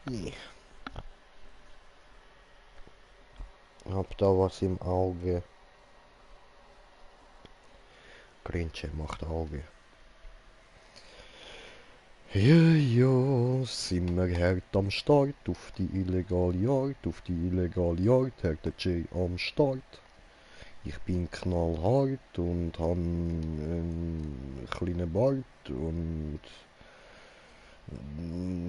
Ich hab da was im Auge. Grinche macht Auge. Ja, ja, sind wir hart am Start, auf die illegale Jagd, auf die illegale Jagd, Herr der J am Start. Ich bin knallhart und han einen kleinen Bart und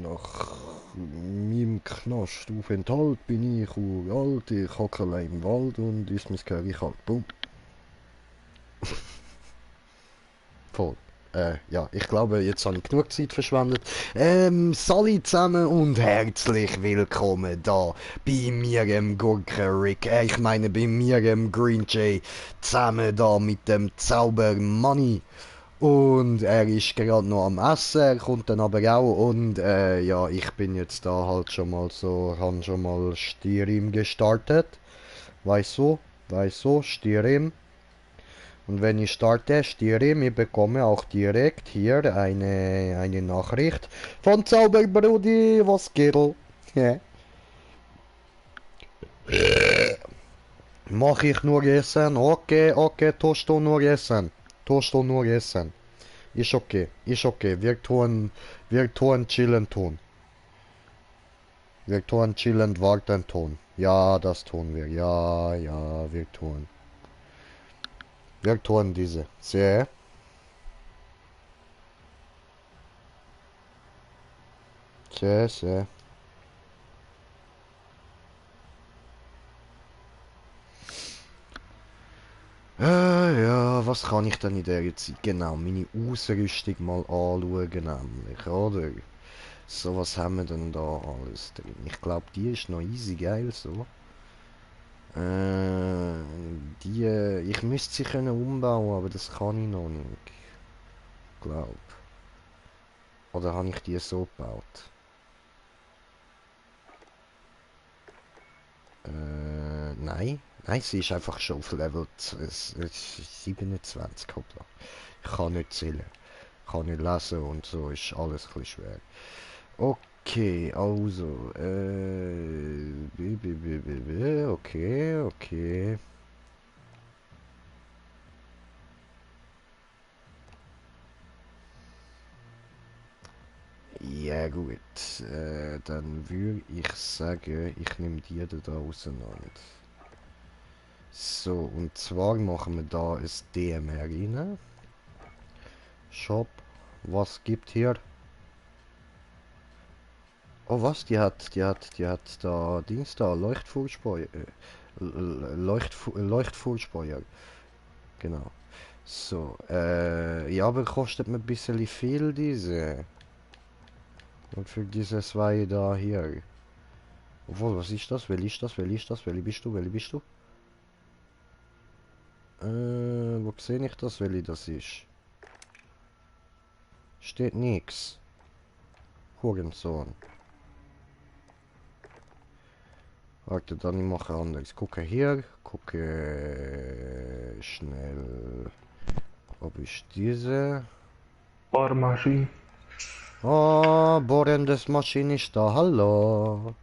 nach meinem Knastaufenthalt bin ich uralt, ich hocke allein im Wald und ist mein Curry kalt. Boom. Voll. Ja, ich glaube, jetzt habe ich genug Zeit verschwendet. Sali zusammen und herzlich willkommen da bei mir im Gurken Rick. Ich meine bei mir im Green Jay. Zusammen da mit dem Zauber Money. Und er ist gerade noch am Essen, er kommt dann aber auch. Und ja, ich bin jetzt da halt schon mal so, habe schon mal Stirim gestartet. Weißt du, Stirim. Und wenn ich starte, Stirim, ich bekomme auch direkt hier eine Nachricht von Zauberbrudi, was geht? Ja. Mach ich nur essen? Okay, okay, tust du nur essen. Tust du nur essen. Ist okay. Wir tun chillen tun. Wir tun chillend warten tun. Ja, das tun wir. Ja, ja, wir tun. Wir tun diese. Sehr. Sehr, sehr. Ja, was kann ich denn in der Zeit? Genau, meine Ausrüstung mal anschauen, nämlich, oder? So, was haben wir denn da alles drin? Ich glaube, die ist noch easy geil, so. Die, ich müsste sie können umbauen, aber das kann ich noch nicht. Glaub. Oder habe ich die so gebaut? Nein. Nein, sie ist einfach schon auf Level 27, hoppla. Ich kann nicht zählen. Kann nicht lesen und so ist alles ein bisschen schwer. Okay, also, okay, okay. Ja gut, dann würde ich sagen, ich nehme die da auseinander. So, und zwar machen wir da ein DMR rein. Shop, was gibt hier? Oh was, die hat da Dings da, Leuchtfuhrspeuer. Leuchtfuhrspeuer. Genau. So, ja, aber kostet mir ein bisschen viel diese. Und für diese zwei da hier. Obwohl, was ist das? Welche bist du? Welche bist du? Wo sehe ich das? Welche das ist? Steht nix. Hurensohn. Warte, dann ich mache anders. Gucke hier. Gucke schnell. Ob ich diese. Bohrmaschine. Oh, bohrendes Maschine ist da. Hallo.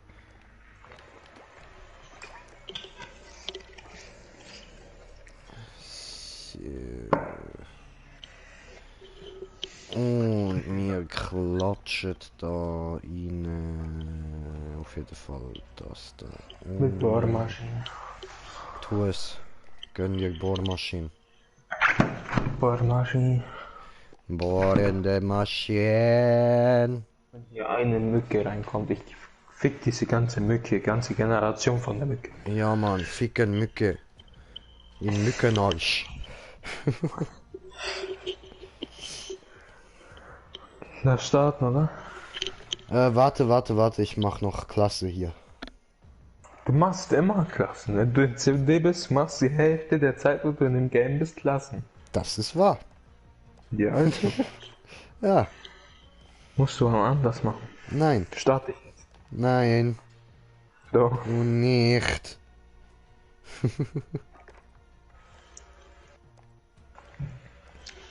So. Und mir klatscht da rein. Auf jeden Fall das da. Mit Und Bohrmaschine. tu es. Gönn dir Bohrmaschine. Bohrmaschine. Bohrende Maschine. Wenn hier eine Mücke reinkommt, ich fick diese ganze Mücke, ganze Generation von der Mücke. Ja, Mann, ficken Mücke. In Mückenarsch. Na, starten, oder? Warte. Ich mach noch Klasse hier. Du machst immer Klassen. Wenn du in COD bist, machst du die Hälfte der Zeit, wo du in dem Game bist, Klassen. Das ist wahr. Ja, also. Ja. Musst du auch anders machen. Nein. Starte ich jetzt. Nein. Doch. Du nicht.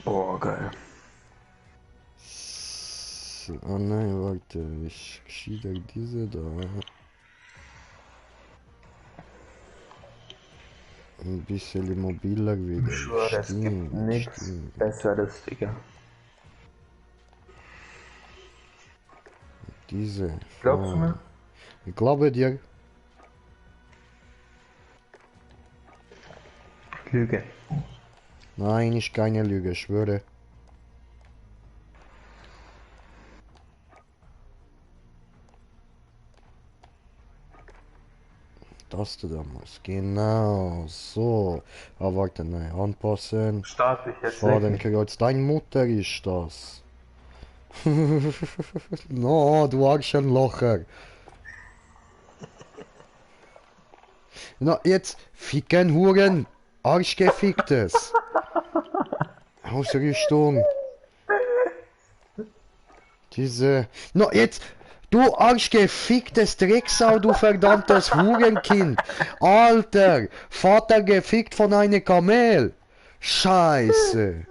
Boah, geil. Oh nein, warte, ich schiebe diese da. Ein bisschen mobiler wieder. Ich schwöre, es gibt nichts Stimmt. Besseres, Digga. Diese. Glaubst du Ah. mir? Ich glaube dir. Lüge. Nein, ist keine Lüge, ich schwöre. Taste damals. Genau, so. Aber warte, nein, anpassen. Starte ich jetzt wirklich. Fadenkreuz. Deine Mutter ist das. No, du Arschenlocher. Na, jetzt ficken Huren. Arschgeficktes. Ausrüstung. Diese. Na, jetzt. Du arschgeficktes Drecksau, du verdammtes Hurenkind. Alter. Vater gefickt von einem Kamel. Scheiße.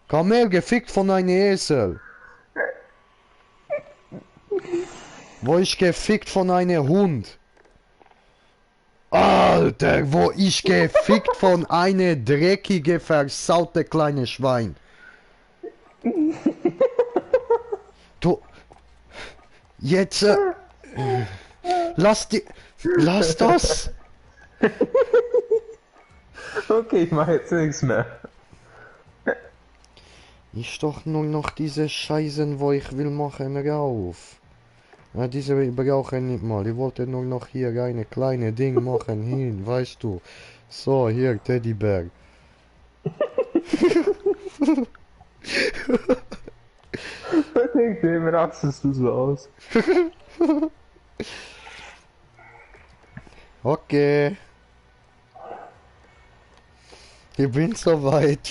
Kamel gefickt von einem Esel. Wo ich gefickt von einem Hund. Alter, wo ich gefickt von einem dreckige, versaute kleine Schwein. Du, jetzt, lass das. Okay, ich mache jetzt nichts mehr. Ich doch nur noch diese Scheißen, wo ich will machen, rauf. Ja, diese brauche ich nicht mal. Ich wollte nur noch hier eine kleine Ding machen, hin, weißt du. So, hier, Teddybär. Was denkst du, wie rastest du so aus? Okay. Ich bin soweit.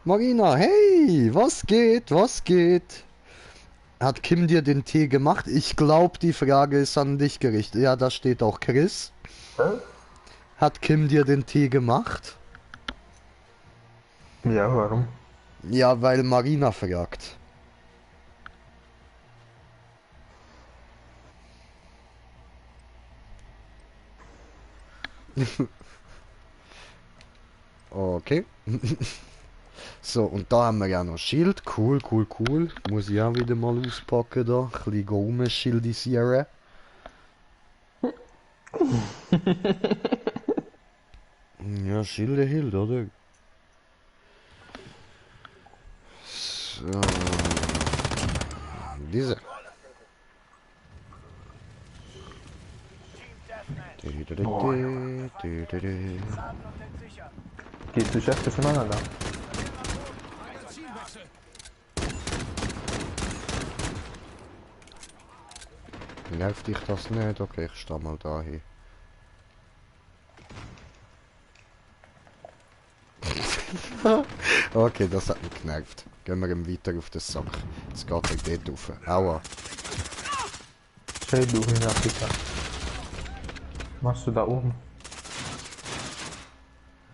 Marina, hey, was geht? Was geht? Hat Kim dir den Tee gemacht? Ich glaube, die Frage ist an dich gerichtet. Ja, da steht auch Chris. Hä? Hat Kim dir den Tee gemacht? Ja, warum? Ja, weil Marina fragt. Okay. So, und da haben wir ja noch Schild. Cool, cool, cool. Muss ich auch wieder mal auspacken da. Ein bisschen rumschildisieren. Ja, Schilde hielt, oder? So. Diese. Gehst du Chef bis Manala? Nervt dich das nicht? Okay, ich stehe mal da hin. Okay, das hat mich genervt. Gehen wir ihm weiter auf den Sack. Jetzt geht er dort rauf. Aua. Hey, du in Afrika. Machst du da oben?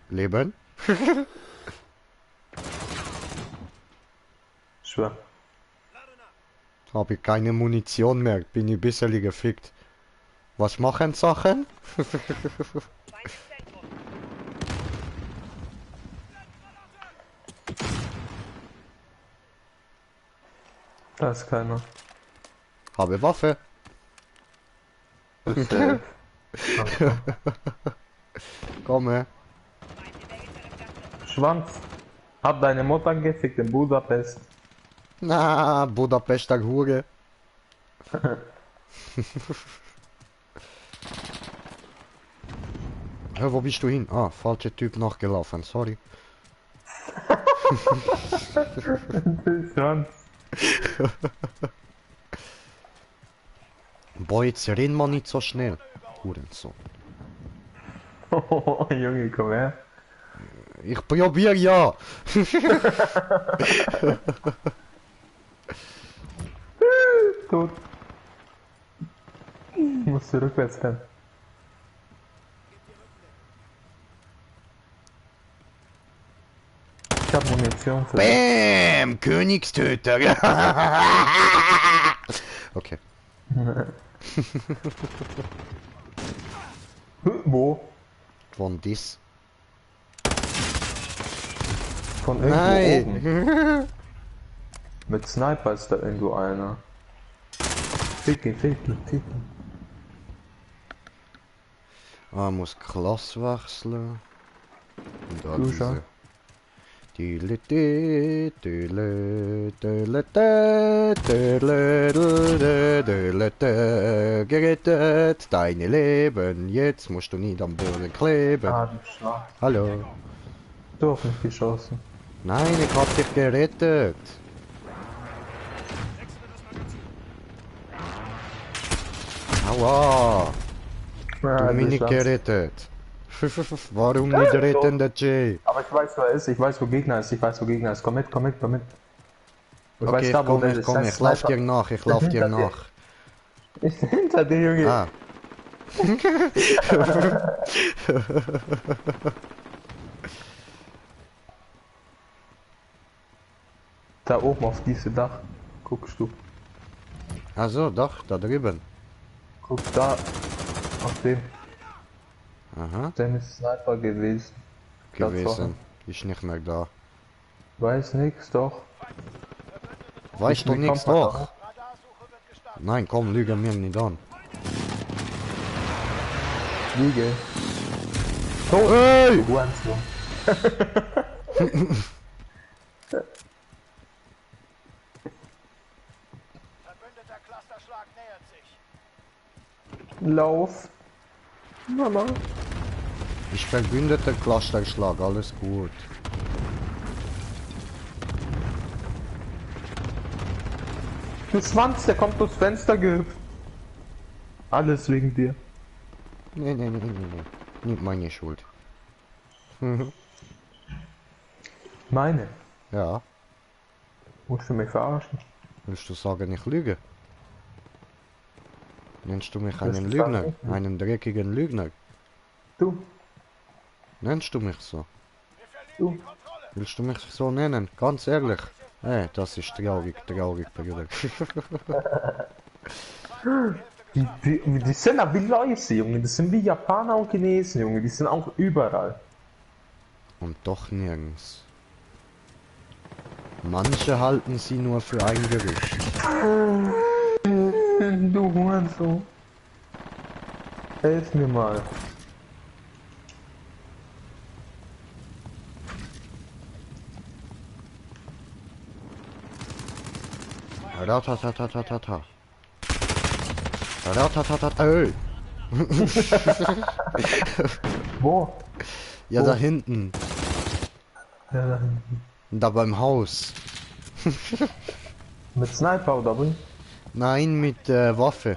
Leben? Schwör. Habe ich keine Munition mehr. Bin ich ein bisschen gefickt. Was machen Sachen? Da ist keiner. Habe Waffe. Ist safe. Komme. Schwanz. Hab deine Mutter gefickt in Budapest. Na, Budapester Hure. Hä, wo bist du hin? Ah, falscher Typ nachgelaufen, sorry. Schwanz. Boah, jetzt renn mal nicht so schnell. Hurensohn. Oh, Junge, komm her. Ich probier ja. Tot. Musst du rückwärts rennen. Ich hab Munition für dich. Bäm! Königstöter! Okay. Wo? Von dies. Von irgendwo oben. Nein! Mit Sniper ist da irgendwo einer. Ficken. Ah, muss Klasse wechseln. Und da Du schon. Gerettet deine Leben, jetzt musst du nicht am Boden kleben. Ah, du Schlag. Hallo. Du hast mich geschossen. Nein, ich hab dich gerettet. Aua, du mich nicht gerettet. Warum nicht retten, der Jay? Aber ich weiß, wo er ist. Ich weiß, wo Gegner ist. Komm mit. Ich Okay, weiß ich da, wo der komm, ist. komm, Sein ich lauf dir Sniper. nach, ich lauf dir Hinter dir. nach. Ich bin hinter dir, Junge. Ah. Da oben auf diesem Dach. Guckst du. Also, doch, da drüben. Guck da. Auf dem. Aha, Der ist Sniper gewesen. gewesen. Ist nicht mehr da. Weiß nix, doch. Weißt du Mir nichts kommt man doch? Nein, komm, lüge mir nicht an. Liege. Hey! Du Hurensohn. Verbündeter Clusterschlag nähert sich. Lauf. Mama. Ich verbündete Clusterschlag, alles gut. Du Schwanz, der kommt durchs Fenster gehüpft. Alles wegen dir. Nee. Nicht meine Schuld. Meine. Ja, Musst du mich verarschen? willst du sagen, ich lüge? Nennst du mich Das einen ist Lügner? nicht. Einen dreckigen Lügner? Du. Nennst du mich so? Du. Willst du mich so nennen? Ganz ehrlich? Das ist traurig, Bruder. Die sind ja wie Läuse, Junge. Das sind wie Japaner und Chinesen, Junge. Die sind auch überall. Und doch nirgends. Manche halten sie nur für ein Gerücht. Du Hurensohn. Helf mir mal. Ratatatata. Ratatatata. Ey! Wo? Ja, Wo? da hinten. Ja, da hinten. Da beim Haus. Mit Sniper oder wie? Nein, mit Waffe.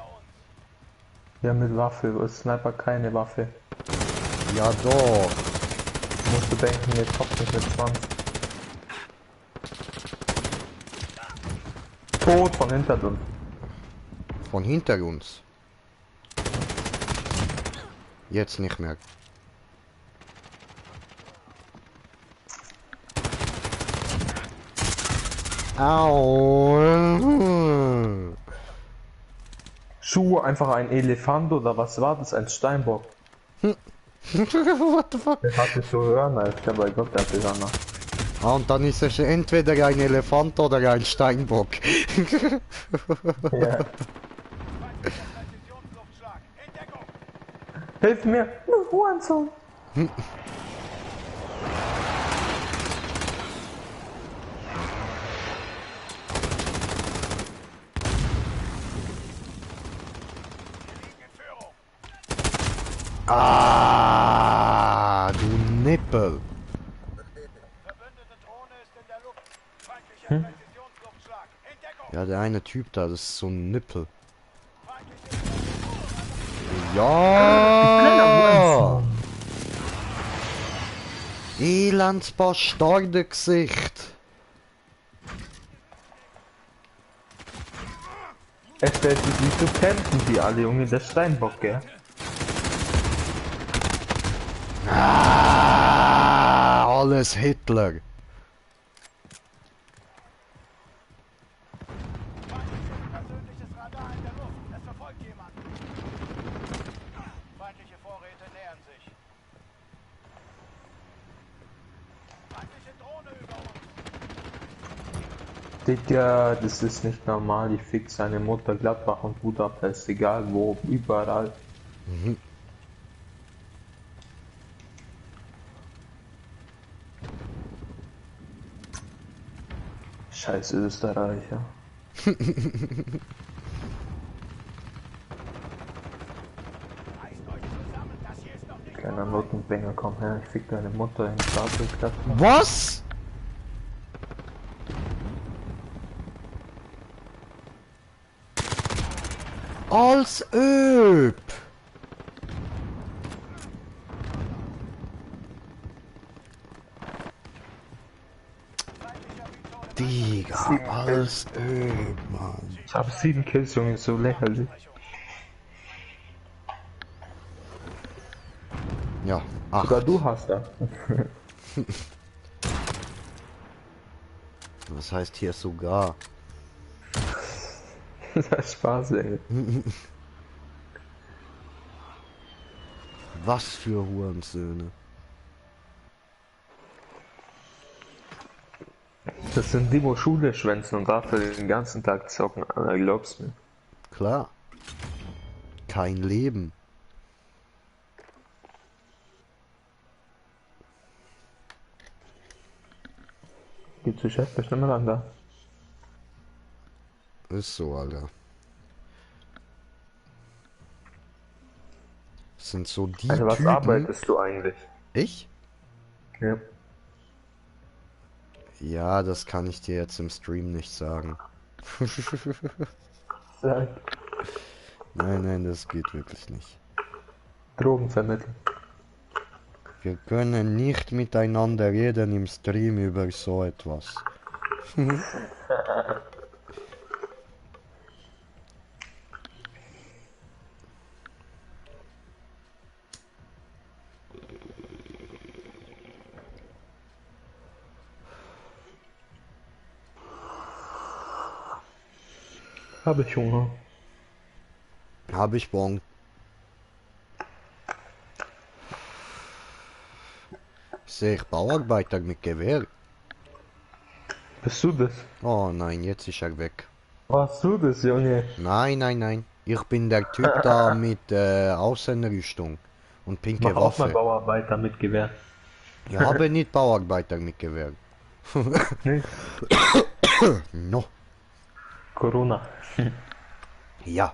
Ja, mit Waffe. Ist Sniper keine Waffe. Ja, doch. Musst du denken, jetzt kommt nicht mit 20. Tot von hinter uns. Von hinter uns. Jetzt nicht mehr. Au. Schuhe, einfach ein Elefant oder was war das? Ein Steinbock. What the fuck? Der hatte so Hörner, ich glaube, bei Gott, der hatte Hörner. Ah, und dann ist es entweder ein Elefant oder ein Steinbock. Ja. Präzisionsluftschlag. In Deckung. Hilf mir! Du Hurensohn! In Führung. Ah, du Nippel. Verbündete Drohne ist in der Luft. Feindlicher Präzisionsluftschlag. In Deckung. Ja, der eine Typ da, das ist so ein Nippel. Feindliche Ja! Elendsbastardengesicht. Es stellt sich nicht zu kämpfen, die alle, Junge, der Steinbock, gell? Ah, alles Hitler. Digga, das ist nicht normal. Ich fick seine Mutter Gladbach und Budapest, egal wo, überall. Mhm. Scheiß Österreicher. Reißt euch zusammen, das hier ist noch nicht Kleiner Notenbänger, komm her, ich fick deine Mutter in Stapel Gladbach. Was? Als Öb! Digga, als Öb, Mann. Ich habe 7 Kills, Junge, so lächerlich. Ja, Sogar 8. du hast da. Was heißt hier sogar? Das ist Spaß, ey. Was für Hurensöhne. Das sind die, wo Schule schwänzen und dafür den ganzen Tag zocken, glaubst du mir. Klar. Kein Leben. Geh zu Chef, bestimmt mal an da. Ist so, Alter. Das sind so die Also was Typen. arbeitest du eigentlich? Ich? Ja. Ja, das kann ich dir jetzt im Stream nicht sagen. Sag. Nein, das geht wirklich nicht. Drogen vermitteln. Wir können nicht miteinander reden im Stream über so etwas. Habe ich Hunger. Hab ich Bon. Sehe ich Bauarbeiter mit Gewehr? Bist du das? Oh nein, jetzt ist er weg. Warst du das, Junge? Nein. Ich bin der Typ da mit Außenrüstung und pinke Mach auch mal Waffe. Bauarbeiter mit Gewehr. Ich habe nicht Bauarbeiter mit Gewehr. Nicht? No. Corona. Ja.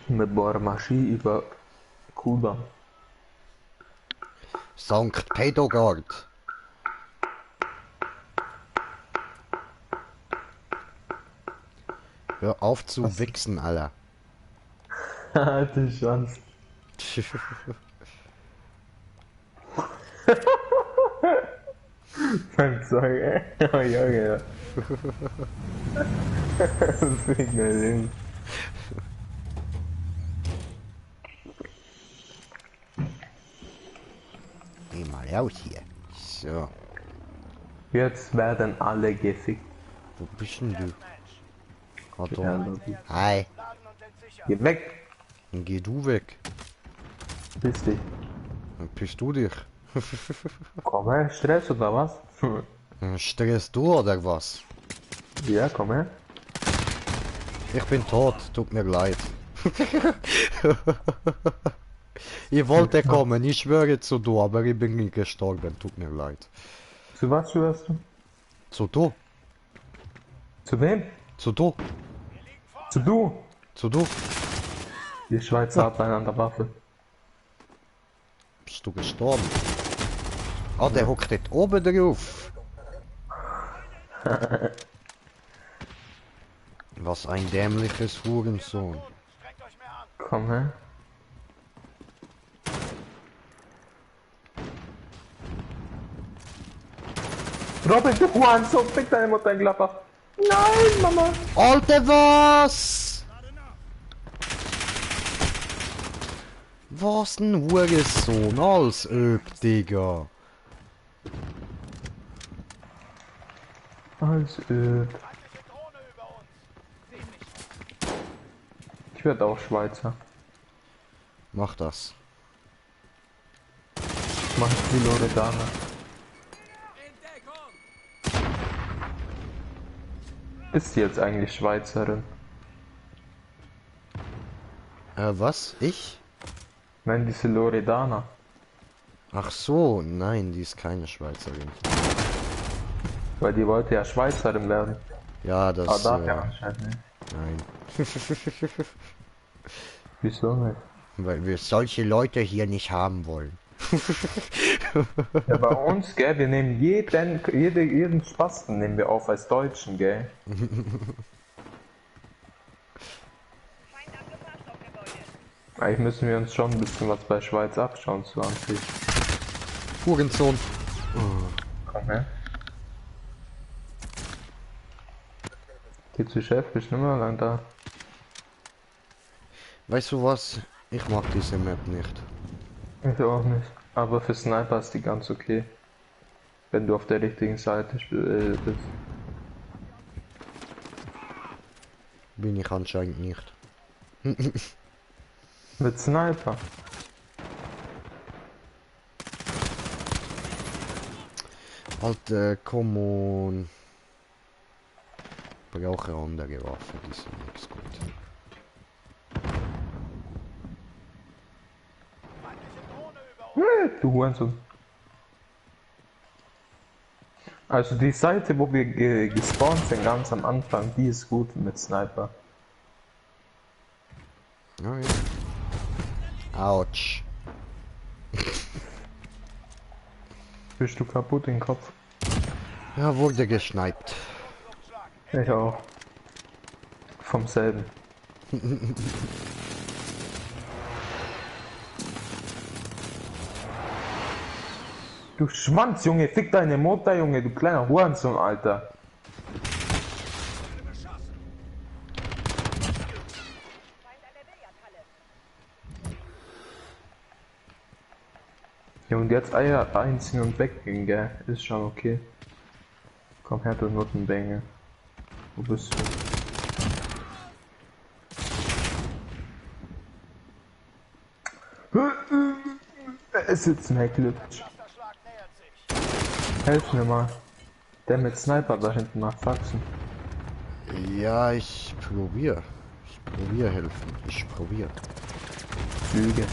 Mit Bohrmaschine über Kuba. Sankt Pedogard. Hör auf zu wichsen, Alter. Alte Schwanz. Beim Zeug, ey. Oh Junge. Das ist mir links. Geh mal raus hier. So, Jetzt werden alle gefickt. wo bist denn du? Ah, Ja, da. das ist- Hi. laden und entsichern. Geh weg. Dann geh du weg. Piss dich. Dann bist du dich. Komm her, Stress oder was? Stresst du oder was? Ja, komm her. Ich bin tot, tut mir leid. Ich wollte kommen, ich schwöre zu du, aber ich bin nicht gestorben, tut mir leid. Zu was schwörst du? Zu du, Zu wem? zu du, Zu du. zu du. Die Schweizer hat einen an der Waffe. Bist du gestorben? Ah, der hockt dort oben drauf. Was ein dämliches Hurensohn. Streckt euch mehr an. Komm her. Robin, du Hurensohn, fick deine Mutter in Gladbach. Nein, Mama. Alter, was? Was ein Hurensohn, als Öb, Digga. Alles Feindliche Drohne über uns. Ich werde auch Schweizer. Mach das. Mach ich die Loredana. Ist die jetzt eigentlich Schweizerin? Was? Ich? Nein, diese Loredana. Ach so, nein, die ist keine Schweizerin. Weil die wollte ja Schweizerin werden. Ja, Aber das, darf ja anscheinend nicht. nein. Wieso nicht? Weil wir solche Leute hier nicht haben wollen. Ja, bei uns, gell, wir nehmen jeden Spasten nehmen wir auf als Deutschen, gell. Eigentlich müssen wir uns schon ein bisschen was bei Schweiz abschauen, so an sich. Hurensohn. Komm her. Geh zu Chef, bist nicht mehr lang da. Weißt du was? Ich mag diese Map nicht. Ich auch nicht. Aber für Sniper ist die ganz okay. Wenn du auf der richtigen Seite bist. Bin ich anscheinend nicht. Mit Sniper. Alter, come on. Ich brauche andere Waffen, die sind nichts gut. Feindliche Drohne über uns. Du Hurensohn. Also die Seite, wo wir gespawnt sind, ganz am Anfang, die ist gut mit Sniper. Oh ja. Autsch. Bist du kaputt im Kopf? Ja, wurde geschniped. Luftschlag. Ich auch. Vom selben. Du Schwanz, Junge, fick deine Mutter, Junge, du kleiner Hurensohn, Alter. Ja, und jetzt Eier einziehen und weggehen, gell? Ist schon okay. Komm her, du Nuttenbänge. Wo bist du? Es sitzt mir Glück. Erster Schlag nähert sich. Helf mir mal. Der mit Sniper da hinten macht Faxen. Ja, ich probiere. Ich probiere helfen. Ich probiere. Lüge.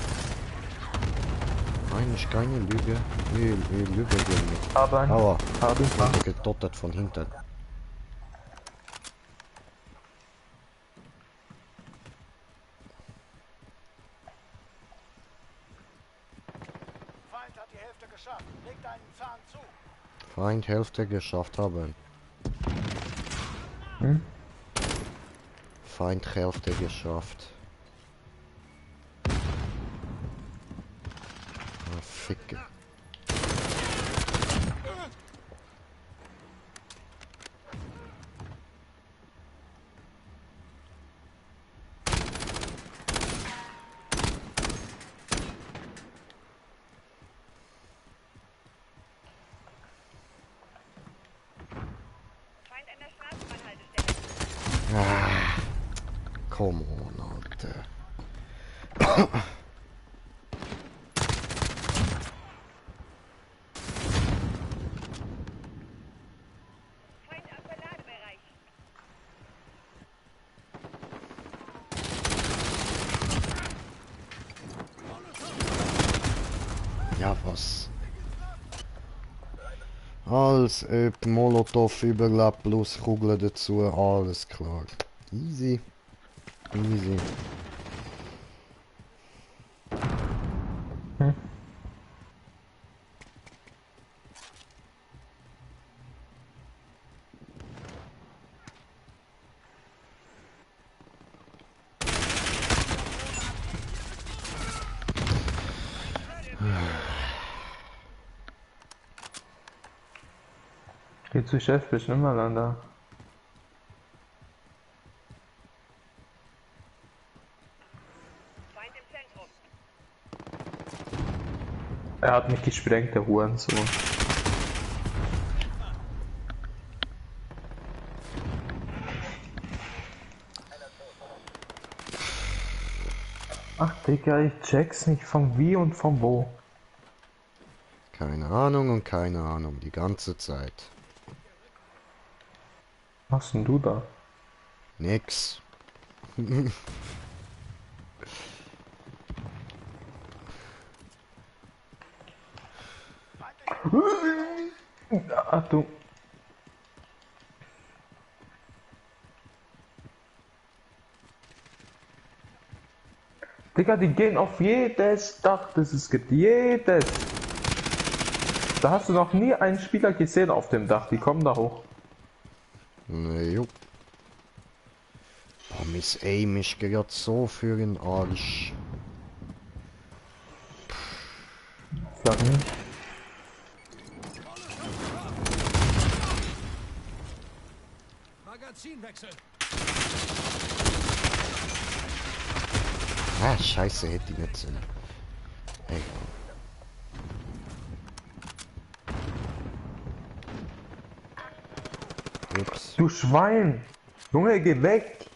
Nein, ist keine Lüge. Lüge gegen mich. Aber Aua. hab ich Ich mal. wurde gedottert von hinten. Feind hat die Hälfte geschafft. Legt einen Zahn zu. Feind Hälfte geschafft haben. Hm? Feind Hälfte geschafft. Ah, Ficke. Feind an der Straßenbahnhaltestelle. Ah, come on, Alter. Feind am Verladebereich. Ja, was? Als ob Molotow überlebt plus Kugeln dazu, alles klar. Easy. Easy. Hm? Geh zu Chef, bist nicht mehr lang da. Feind im Zentrum. Er hat mich gesprengt, der Hurensohn. Ach Digga, ich check's nicht von wie und von wo. Keine Ahnung und keine Ahnung, die ganze Zeit. Was machst denn du da? Nix. Achtung. Digga, die gehen auf jedes Dach, das es gibt. Jedes. Da hast du noch nie einen Spieler gesehen auf dem Dach. Die kommen da hoch. Ne, jo. Boah, Miss Aim ist gerade so für den Arsch. Sag nicht. Magazinwechsel. Ah, scheiße, hätte ich nicht sollen. Egal. Ups. Du Schwein! Junge, geh weg!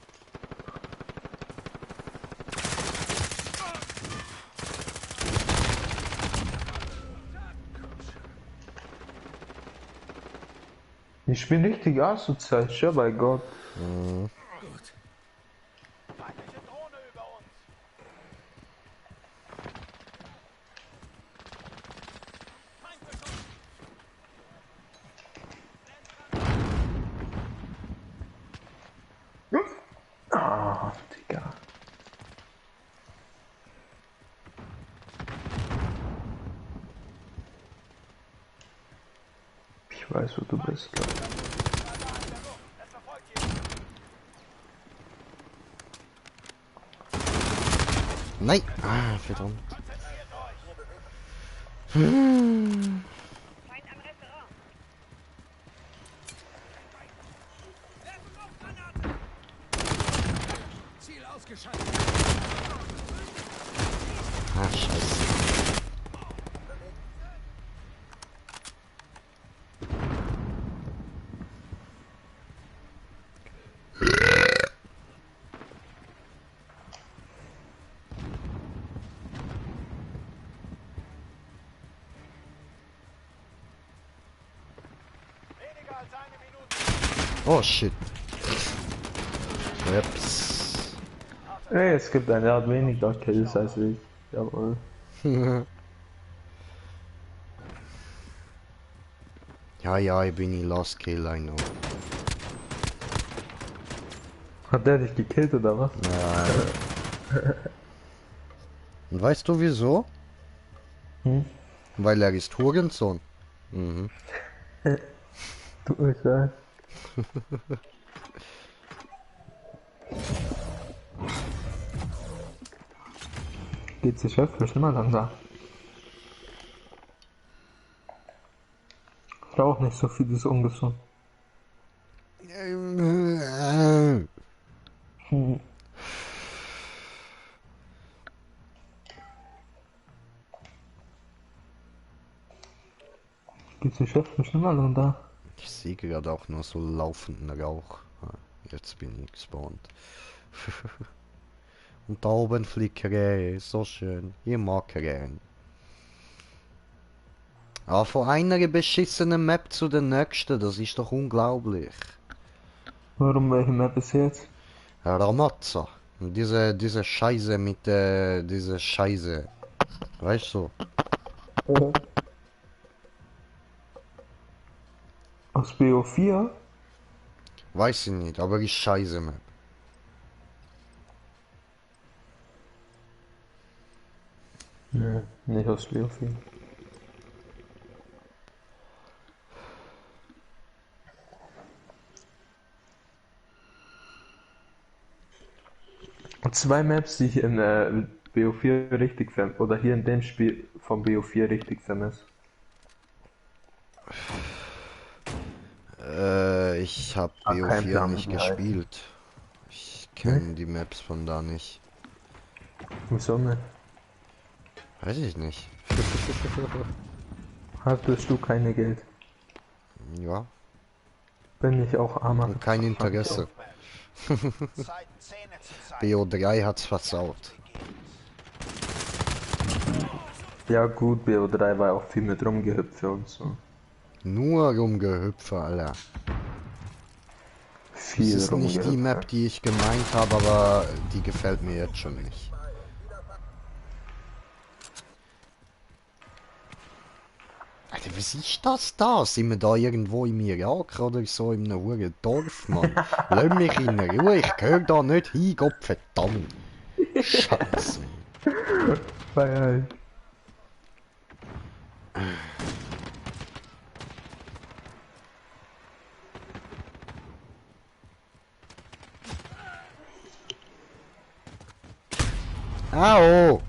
Ich bin richtig asozial, schau bei Gott. Feindliche Drohne über uns. Ah, Digga. Ich weiß, wo du bist, glaub ich. Es verfolgt ihn. Nein! Ah, verdammt. Konzentriert euch. Feind am Restaurant. Werfen Luftgranate. Ziel ausgeschaltet. Ah, scheiße. Weniger als eine Minute. Oh, shit. Ups. Ey, es gibt einen, der hat weniger Kills als ich. Jawohl. Ja, ja, ich bin die Last Kill, I know. Hat der dich gekillt oder was? Nein. Und weißt du wieso? Hm? Weil er ist Hurensohn. Mhm. Tut mir leid. Geht's dir Chef? Schlimmer langsam. Ich rauch nicht so viel, das ist ungesund. Hm. Geht's dir Chef? Schlimmer langsam. Ich sehe gerade auch nur so laufenden Rauch. Ah, jetzt bin ich gespawnt. Und da oben fliegt Krähe, so schön. Ich mag Krähen. Aber von einer beschissenen Map zu der nächsten, das ist doch unglaublich. Warum welche Map ist jetzt? Ramazza. Und diese Scheiße mit diese Scheiße. Weißt du? Aus BO4? Weiß ich nicht, aber ist Scheiße Map. Nee, nicht aus BO4. Und zwei Maps, die ich in BO4 richtig vermisse, oder hier in dem Spiel von BO4 richtig vermisse. Ich habe kein BO4 Plan, nicht wie die heißen. gespielt. Ich kenne die Maps von da nicht. Wieso nicht? Weiß ich nicht. Hattest du keine Geld? Ja, Bin ich auch armer. und kein Interesse. Zeit, Zähne zu zeigen. BO3 hat's versaut. Ja gut, BO3 war auch viel mit rumgehüpft und so. Nur rumgehüpfe, Alter. Das Viel ist nicht die Map, rumgehüpft. die ich gemeint habe, aber die gefällt mir jetzt schon nicht. Alter, was ist das da? Sind wir da irgendwo im Irak oder so in einem huren Dorf, Mann? Lass mich in Ruhe, ich gehöre da nicht hin, Gott verdammt. Scheiße. Feier. Au!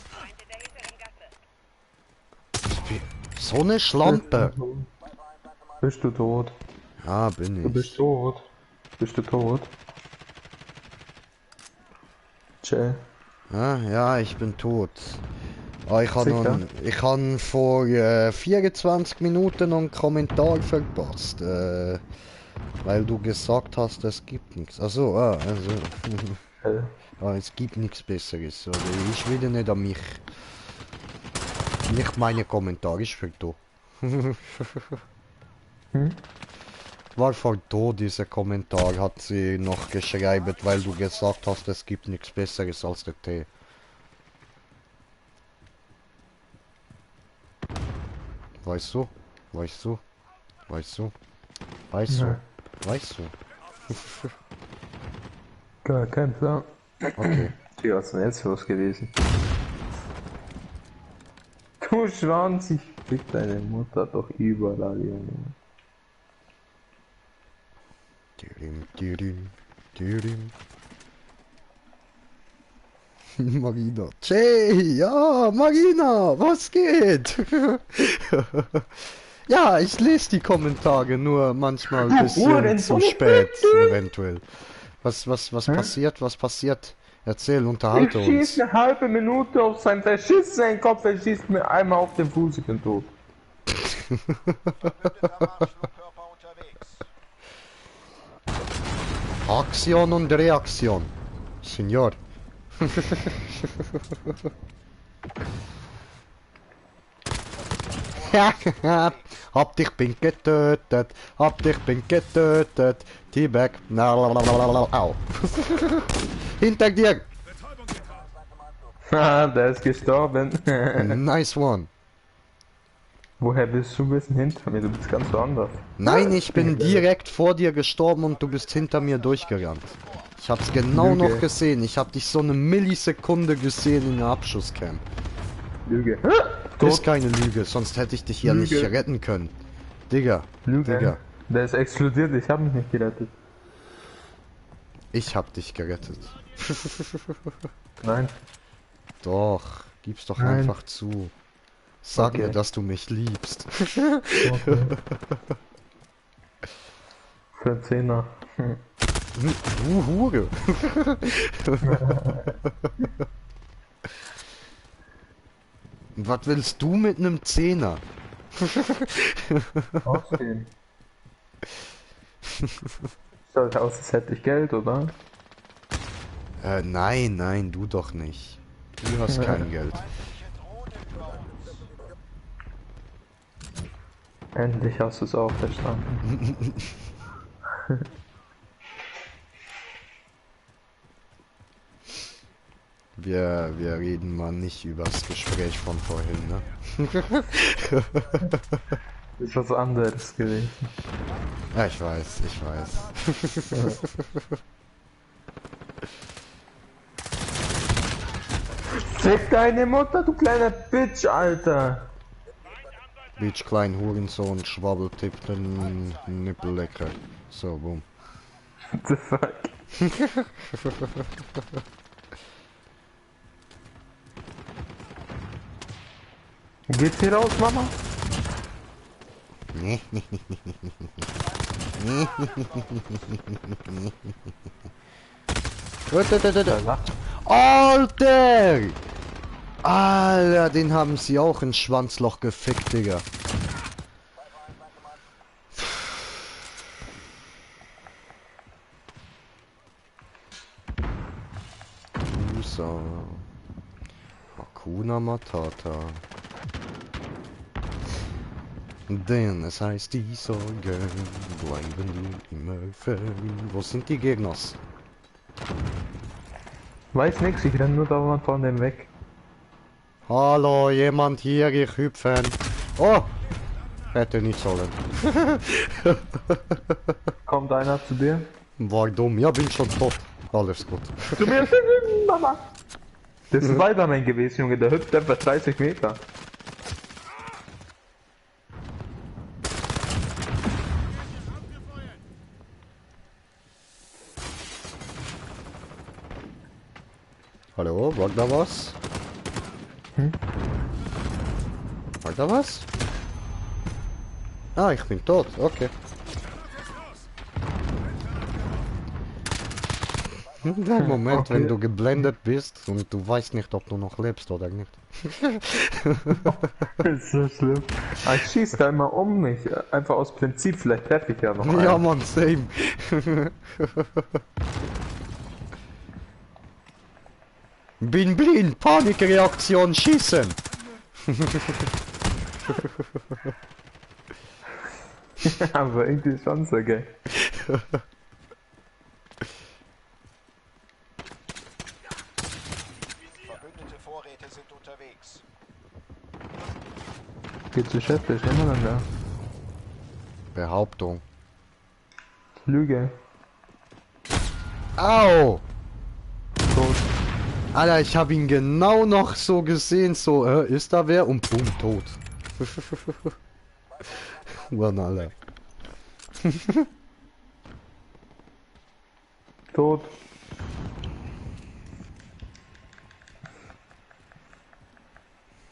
Feind in der hinteren Gasse. So eine Schlampe. Bist du tot? Ja, bin Du bist ich. tot. Bist du tot? Chill. Ja, ich bin tot. Ah, Sicher? ich habe vor 24 Minuten noch einen Kommentar verpasst, weil du gesagt hast, es gibt nichts. Also, Chill. es gibt nichts Besseres. Oder ich will nicht an mich. Nicht meine Kommentare, ich für du. Hm? War vor do dieser Kommentar, hat sie noch geschrieben, weil du gesagt hast, es gibt nichts Besseres als der Tee. Weißt du? Weißt du? Weißt du? Weißt du? Nein. Weißt du? Gar kein Plan. Okay. Wie was ist denn jetzt los gewesen? Du Schwanz, ich fick deine Mutter doch überall, Junge. Dürim, dürim, dürim. Marina. Jay, ja, Marina, was geht? Ja, ich lese die Kommentare, nur manchmal ein bisschen Hurensohn. zu spät, eventuell. Was Hä? passiert? Was passiert? Erzähl, Ich unterhalte schieß uns. eine halbe Minute auf seinen verschissenen Kopf, er schießt mir einmal auf den Fuß, ich bin tot. Verbündeter Marschflugkörper unterwegs. Aktion und Reaktion. Senor. Hab dich bin getötet. Hab dich bin getötet. T-Bag. Au. Hinter dir. Haha, der ist gestorben. Nice one. Woher bist du? Bist hinter mir, du bist ganz woanders. Nein, ich bin direkt vor dir gestorben und du bist hinter mir durchgerannt. Ich hab's genau Lüge. noch gesehen. Ich hab dich so eine Millisekunde gesehen in der Abschusscam. Lüge. Ist Tot. keine Lüge, sonst hätte ich dich ja nicht Lüge. retten können. Digga, Lüge. Digga, Der ist explodiert, ich hab mich nicht gerettet. ich hab dich gerettet. Nein. Doch, gib's doch Nein. einfach zu. Sag Okay. mir, dass du mich liebst. Okay. Für einen Zehner. Du Hure. Was willst du mit einem Zehner? Ausgehen. Schaut aus, als hätte ich Geld, oder? Nein, nein, du doch nicht. Du hast kein Geld. Feindliche Drohne über uns. Endlich hast du es auch verstanden. Wir reden mal nicht über das Gespräch von vorhin, ne? Ist was anderes gewesen. Ja, ich weiß, ich weiß. Fick deine Mutter, du kleiner Bitch, Alter! Bitch, klein Hurensohn, Schwabbeltipp, den Nippel lecker. So, boom. What the fuck? Geht's hier raus, Mama? Alter! Alter, den haben sie auch ins Schwanzloch gefickt, Digga. So. Hakuna Matata. Denn es heißt, die Sorgen bleiben dir immer fern. Wo sind die Gegners? Weiß nix, ich renn nur dauernd von dem weg. Hallo, jemand hier, ich hüpfen. Oh! Hätte nicht sollen. Kommt einer zu dir? War dumm, ja, bin schon tot. Alles gut. Zu mir, Mama! Das ist ein Spider-Man gewesen, Junge, der hüpft etwa 30 Meter. Hallo, war da was? War da was? Ah, ich bin tot, okay. Der Moment, Okay. wenn du geblendet bist und du weißt nicht, ob du noch lebst oder nicht. Das ist so schlimm. Ah, ich schieß da immer um mich. Einfach aus Prinzip, vielleicht treffe ich ja noch einen. Ja, Mann, same. Bin blind, Panikreaktion, schießen. Aber irgendwie schon so geil. Verbündete Vorräte sind unterwegs. Geht zu Chef, der ist immer noch da. Behauptung. Lüge. Au! Tot. Alter, ich habe ihn genau noch so gesehen, so, ist da wer? Und boom, tot. Mann, Alter. Tot.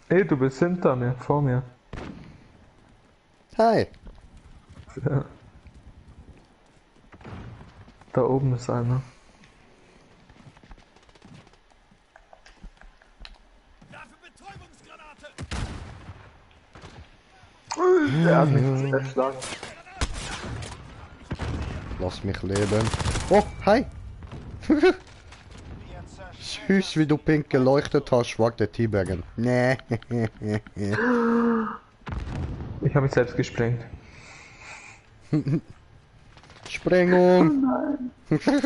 Ey, du bist hinter mir, vor mir. Hi. Da oben ist einer. Der hat mich erschlagen. Lass mich leben. Oh, hi. Wir Süß, wie du pink geleuchtet hast, warte Teabaggen. Nee. Ich habe mich selbst gesprengt. Sprengung. Geschütz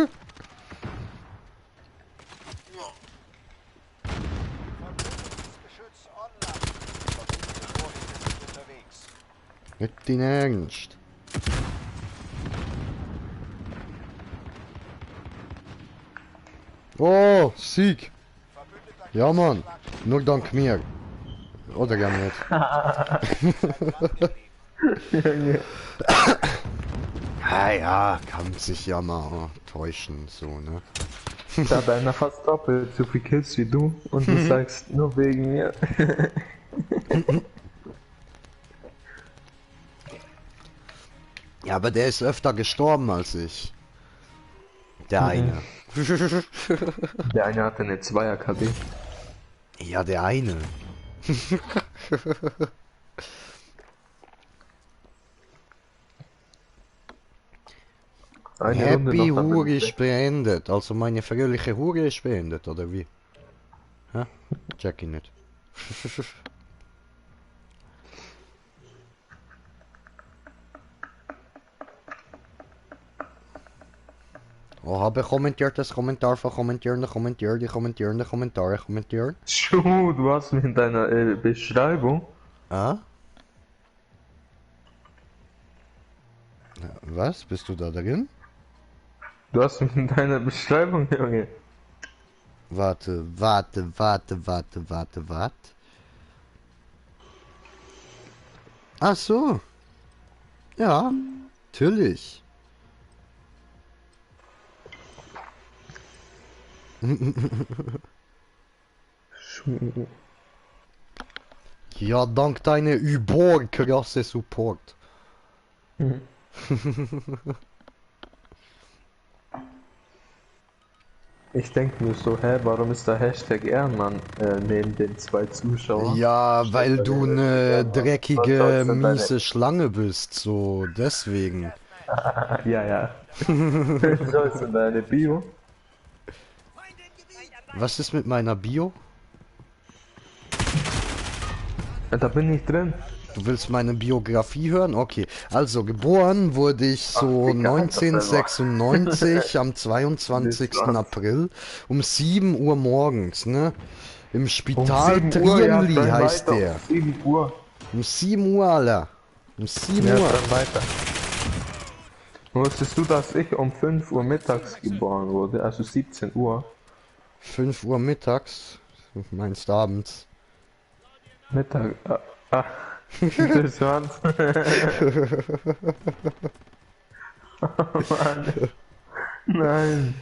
online. Verbündete Vorräte sind unterwegs. Nicht dein Ernst. Oh, Sieg. Verbündeter Ja, Mann. Nur dank mir. Oder gar nicht. Ja, kann sich ja mal täuschen, so, ne? Ich habe einer fast doppelt so viel Kills wie du und du sagst nur wegen mir. Ja, aber der ist öfter gestorben als ich. Der eine. Der eine hatte eine 2er KB. Ja, der eine. Eine Runde Happy noch, dann bin Hure ich ist beendet. Also meine fröhliche Hure ist beendet, oder wie? Hä? Check ich nicht. Oh, habe kommentiert das Kommentar von kommentierende, kommentierte, kommentierende Kommentare kommentieren. Schuh, du hast mir in deiner Beschreibung. Ah? Was? Bist du da drin? Du hast mich in deiner Beschreibung, Junge. Warte. Ach so. Ja, natürlich. Schuh. Ja, dank deiner überkrasse Support. Ich denke mir so, hä, warum ist der Hashtag Ehrenmann neben den 2 Zuschauern? Ja, weil du eine Was dreckige, soll's denn miese Schlange bist, so deswegen. Ja, ja. So ist in deine Bio. Was ist mit meiner Bio? Ja, da bin ich drin. Du willst meine Biografie hören? Okay. Also, geboren wurde ich so egal, das selber. 1996 am Das 22. war's. April um 7 Uhr morgens, ne? Im Um Spital 7 Uhr, ja, Triemli dann heißt weiter. der. Um 7 Uhr. Um 7 Uhr, Alter. Um 7 Ja, Uhr. dann weiter. Wusstest du, dass ich um 5 Uhr mittags geboren wurde? Also 17 Uhr. 5 Uhr mittags. Meinst abends. Mittag. Interessant. Mann. Nein.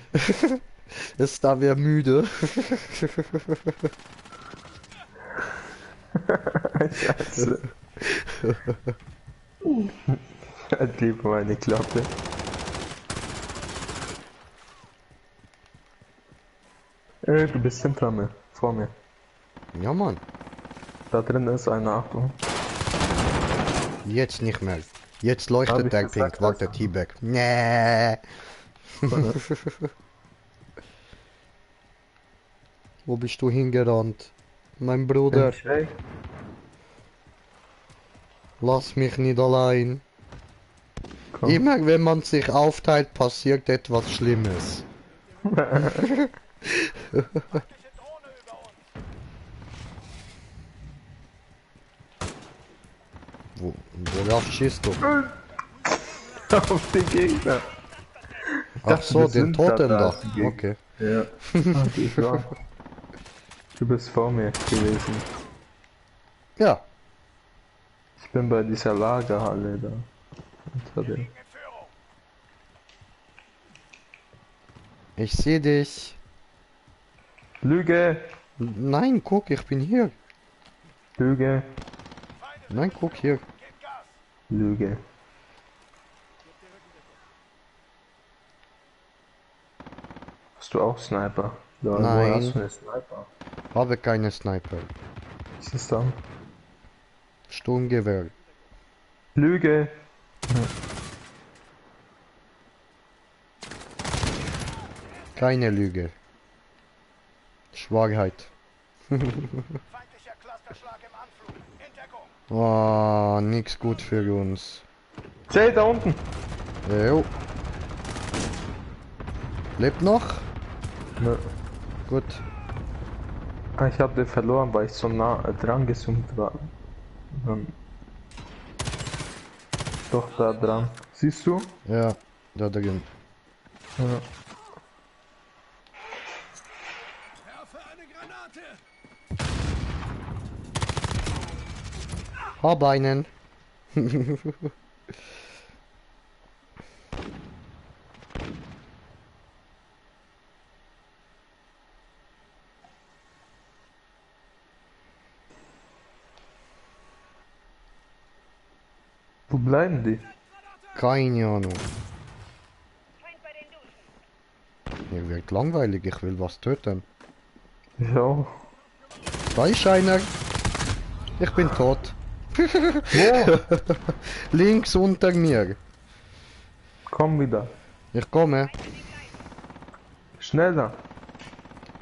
Ist da wer müde? Scheiße. Halt lieber meine Klappe. Du bist hinter mir. Vor mir. Ja, Mann. Da drin ist eine, Achtung. Jetzt nicht mehr. Jetzt Hab leuchtet ich der gesagt, Pink. Warte, also. T-Bag. Nee. Wo bist du hingerannt? Mein Bin Bruder, ich weg? lass mich nicht allein. Komm. Immer wenn man sich aufteilt, passiert etwas Schlimmes. Feindliche Drohne über uns. Worauf schießt du? Auf den Gegner. Ach dachte, so, wir den sind Toten da da. dagegen. Okay. Ja. Okay, ich war. Du bist vor mir gewesen. Ja, Ich bin bei dieser Lagerhalle da. Unter dem. In Führung. ich sehe dich. Lüge! Nein, guck, ich bin hier. Lüge! Nein, guck hier. Gebt Gas. Lüge! Hast du auch Sniper? Ja, woher Nein. hast du einen Sniper? Habe keine Sniper. Was ist dann? Sturmgewehr. Lüge! Keine Lüge. Schwachheit. Feindlicher Clusterschlag im Anflug. In Deckung. Oh, nix gut für uns. Jay, da unten! Jo. Lebt noch? Ne. Gut. Ah, ich hab den verloren, weil ich so nah dran gezoomt war. Doch da dran. Siehst du? Ja, da drin. Ja. Werfe eine Granate. Hab einen. Wo bleiben die? Keine Ahnung. Feind bei den Duschen. Mir wird langweilig, ich will was töten. Ich auch. Da ist einer. Ich bin tot. Wo? Links unter mir. Komm wieder. Ich komme. Schneller.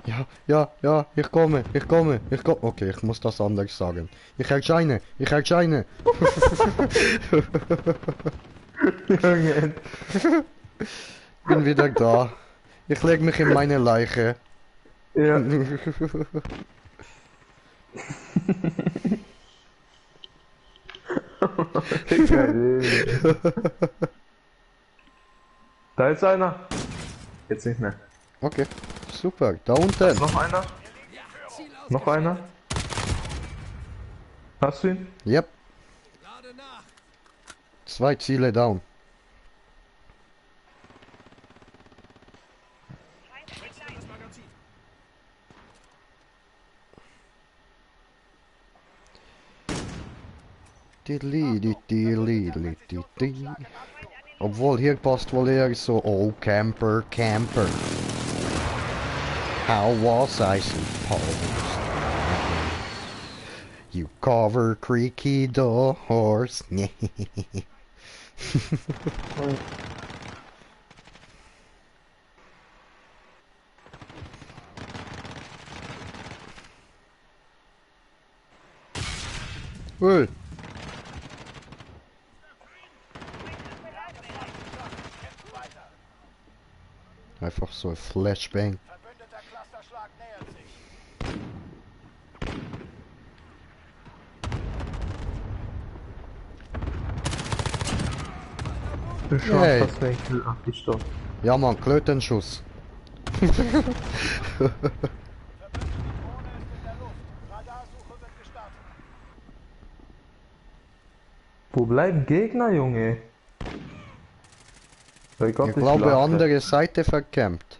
Ja, ja, ja, ich komme. Okay, ich muss das anders sagen. Ich erscheine. Junge. Bin wieder da. Ich leg mich in meine Leiche. Ja. Da ist einer. Jetzt nicht mehr. Okay, super. Da unten. Noch einer? Noch einer? Hast du ihn? Yep, Lade nach. 2 Ziele down. Feind in Sicht. Das Magazin. Diddly-diddly-diddly-diddly. Obwohl, hier passt wohl eher so, oh, Camper. How was I supposed? You cover creaky doors. Ui. Einfach so ein Flashbang. Verbündeter Clusterschlag nähert sich. Du schaust, Hey. dass du einen Kill abgestorben. Ja man, Klötenschuss. Verbündete Drohne ist in der Luft. Radarsuche wird gestartet. Wo bleiben Gegner, Junge? Bei Gott, Ich glaube, lache. andere Seite verkämpft.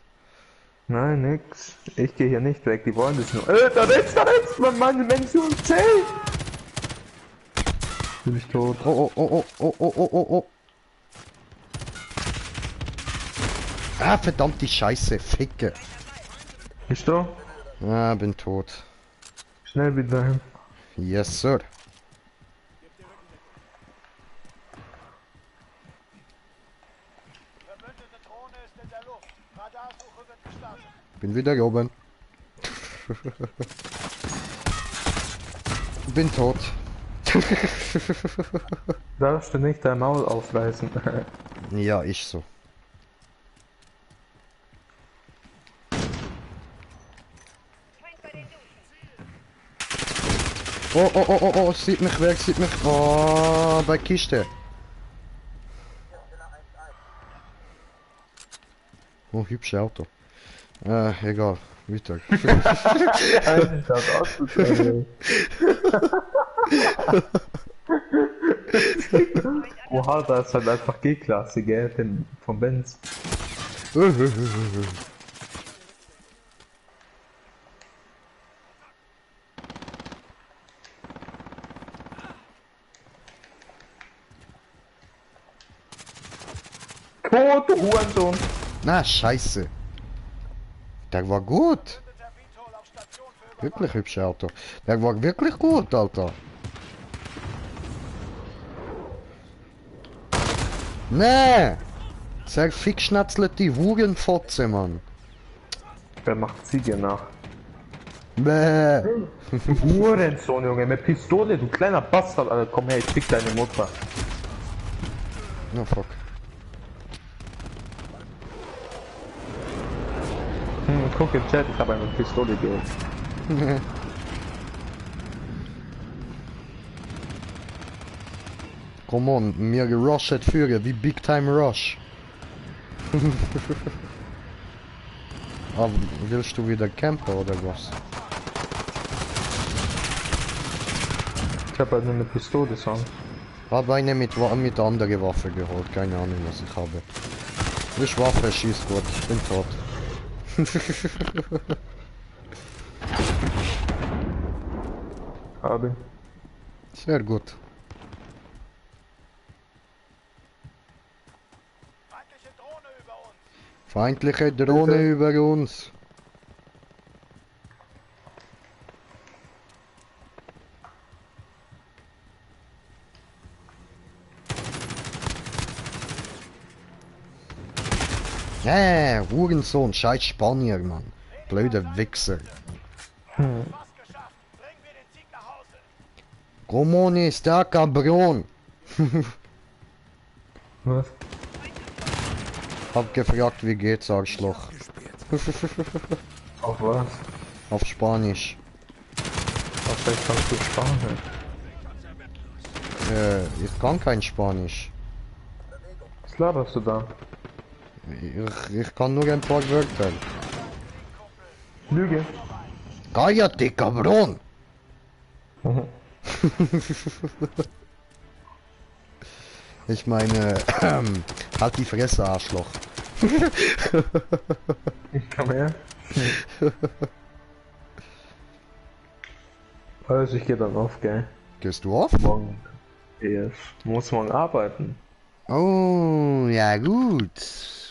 Nein, nix. Ich gehe hier nicht weg, die wollen das nur. Da rechts, meine Dimension 10! Bin ich tot. Oh, oh, oh, oh, oh, oh, oh, oh. Ah, verdammte Scheiße, Ficke. Bist du? Ah, bin tot. Schnell wieder hin. Yes, sir. Verbündete Drohne ist in der Luft. Radarsuche wird gestartet. Bin wieder oben. Bin tot. Darfst du nicht dein Maul aufreißen? Ja, ich so. Feind bei den Duschen. Oh, oh, oh, oh, oh, sieht mich weg, sieht mich. Oh, bei Kiste. Oh, hübsche Auto. Egal, weiter. Das auszusehen. Oha, da ist halt einfach G-Klasse, gell? Den vom Benz. Tot, du Hurensohn! Na, scheiße. Der war gut. Verbündeter Vitol auf Station für Überwachung. Wirklich hübsche Auto. Der war wirklich gut, Alter. Nee! Zerfickschnatzelt die Hurenfotze, Mann. Wer macht Ziege nach? Bäh. Hurensohn, Junge, mit Pistole, du kleiner Bastard, Alter, komm her, ich fick deine Mutter. No fuck. Guck im Chat, ich habe eine Pistole geholt. Come on, mir gerushet führen wie Big Time Rush. Aber willst du wieder campen oder was? Ich habe halt nur eine Pistole, Song. Habe eine mit andere Waffe geholt, keine Ahnung was ich habe. Ich Waffe schießt gut, ich bin tot. Habe. Sehr gut. Feindliche Drohne über uns. Feindliche Drohne Bitte? über uns. Hurensohn, scheiß Spanier, Mann. Blöde Wichser. Fast geschafft. Bringen wir den Sieg nach Hause. Comone sta cabron. Was? Hab gefragt, wie geht's, Arschloch. Auf was? Auf Spanisch. Auf vielleicht kannst du Spanisch. Ich kann kein Spanisch. Was laberst du da? Ich kann nur ein paar Wörter. Lüge. Cállate, cabrón! Ich meine, halt die Fresse, Arschloch. Ich komm her. Also ich geh dann auf, gell? Gehst du auf? Morgen. Yes. Muss morgen arbeiten. Oh, ja gut.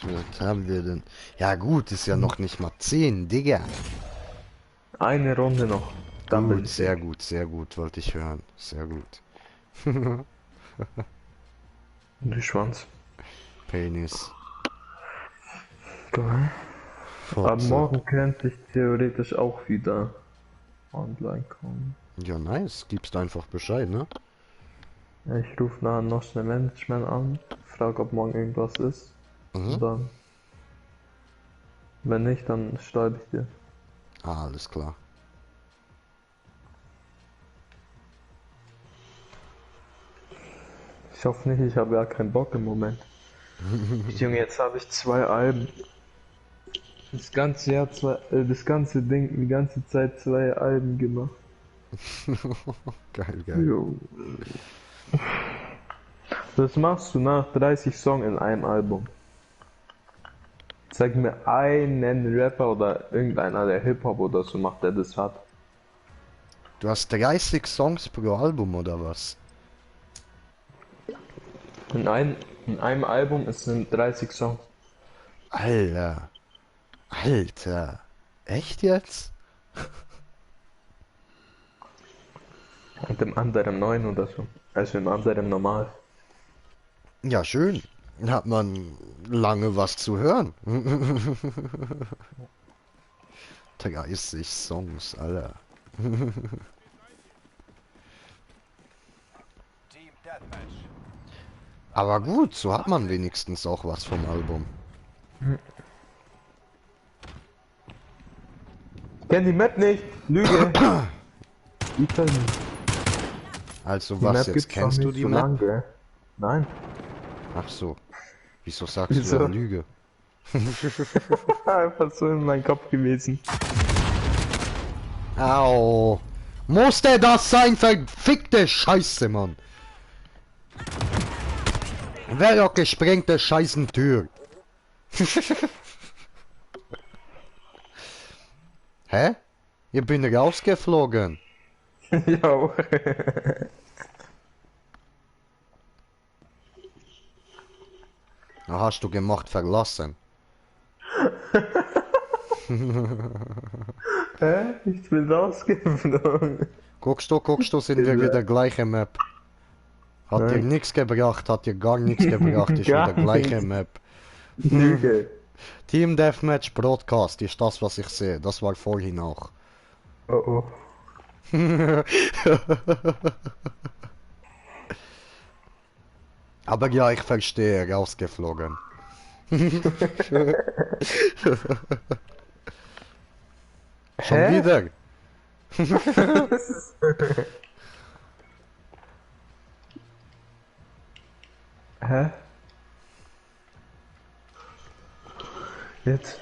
Was haben wir denn? Ja gut, ist ja noch nicht mal 10, Digga. Eine Runde noch. Dann bin Gut, ich sehr gut, wollte ich hören. Sehr gut. Du Schwanz. Penis. Geil. Ab Fotze. morgen könnte ich theoretisch auch wieder. online kommen. Ja, nice. Gibst einfach Bescheid, ne? Ja, ich rufe nachher noch schnell Management an, frage, ob morgen irgendwas ist. Mhm. Und dann, wenn nicht, dann schreibe ich dir. Ah, alles klar. Ich hoffe nicht, ich habe ja keinen Bock im Moment. Junge, jetzt habe ich 2 Alben. Das ganze Jahr das ganze Ding, die ganze Zeit 2 Alben gemacht. Geil, geil. Jo. Das machst du nach 30 Songs in einem Album. Zeig mir einen Rapper oder irgendeiner, der Hip-Hop oder so macht, der das hat. Du hast 30 Songs pro Album, oder was? In einem Album sind 30 Songs. Alter. Alter. Echt jetzt? Und im anderen 9 oder so. Also im anderen normal. Ja, schön. Hat man lange was zu hören. 30 Songs, Alter. Team Deathmatch. Aber gut, so hat man wenigstens auch was vom Album. Kenn die Map nicht! Lüge! Die können. Also Die was Map jetzt? gibt's Kennst noch du nicht die so Map? lang, gell? Nein. Ach so. Wieso sagst Wieso? du eine Lüge? Einfach so in meinem Kopf gewesen. Au. Musste das sein, verfickte Scheiße, Mann. Wer doch gesprengte scheißen Tür. Hä? Ich bin rausgeflogen. Ja. Was hast du gemacht? Verlassen. Hä? Ich bin rausgeflogen. Guckst du, sind wir wieder gleiche Map. Hat dir Nein. nichts gebracht, hat dir gar nichts gebracht, ist Gar wieder gleiche nichts. Map. Lüge. Team Deathmatch Broadcast ist das, was ich sehe. Das war vorhin auch. Oh oh. Aber ja, ich verstehe, rausgeflogen. Schon Hä? wieder? Hä? Jetzt?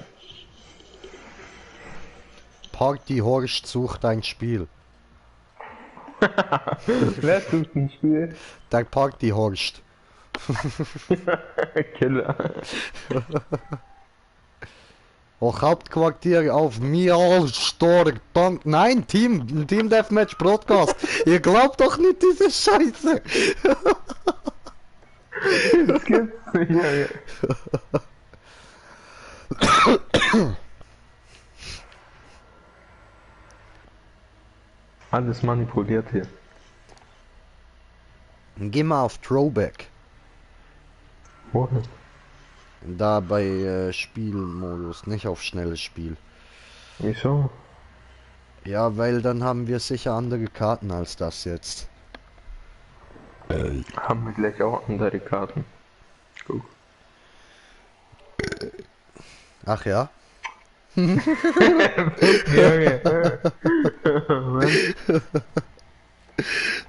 Party Horst sucht ein Spiel. Wer tut ein Spiel? Der Party Horst. Killer. Auch Hauptquartier auf Mialstor. Nein, Team Deathmatch Broadcast. Ihr glaubt doch nicht diese Scheiße. Das gibt's nicht. Junge. Alles manipuliert hier. Geh mal auf Throwback. Wo? Da bei Spielmodus, nicht auf schnelles Spiel. Wieso? Ja, weil dann haben wir sicher andere Karten als das jetzt. Haben wir gleich auch andere Karten. Guck. Ach ja? Junge.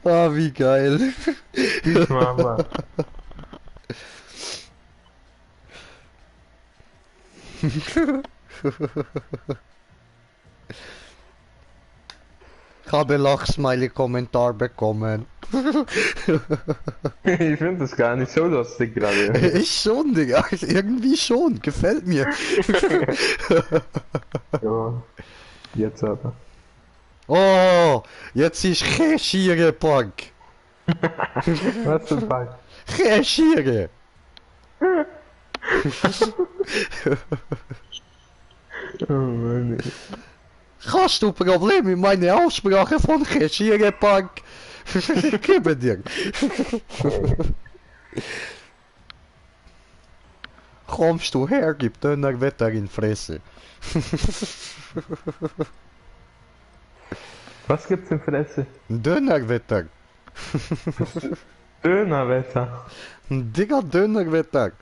Ah, wie geil. Ich mach mal. Ich habe Lachsmiley-Kommentar bekommen. Ich finde das gar nicht so lustig gerade. Ich schon, Digga. Irgendwie schon. Gefällt mir. Ja. Jetzt aber. Oh, jetzt ist Cheshire Park. Was für ein Fall? Cheshire. Oh Mann. Hast du Probleme mit meiner Aussprache von Cheshire Park? Gebe dir. Kommst du her, gib Döner Wetter in Fresse. Was gibt's denn für Essen? Ein Dönerwetter. Dönerwetter. Ein dicker Dönerwetter.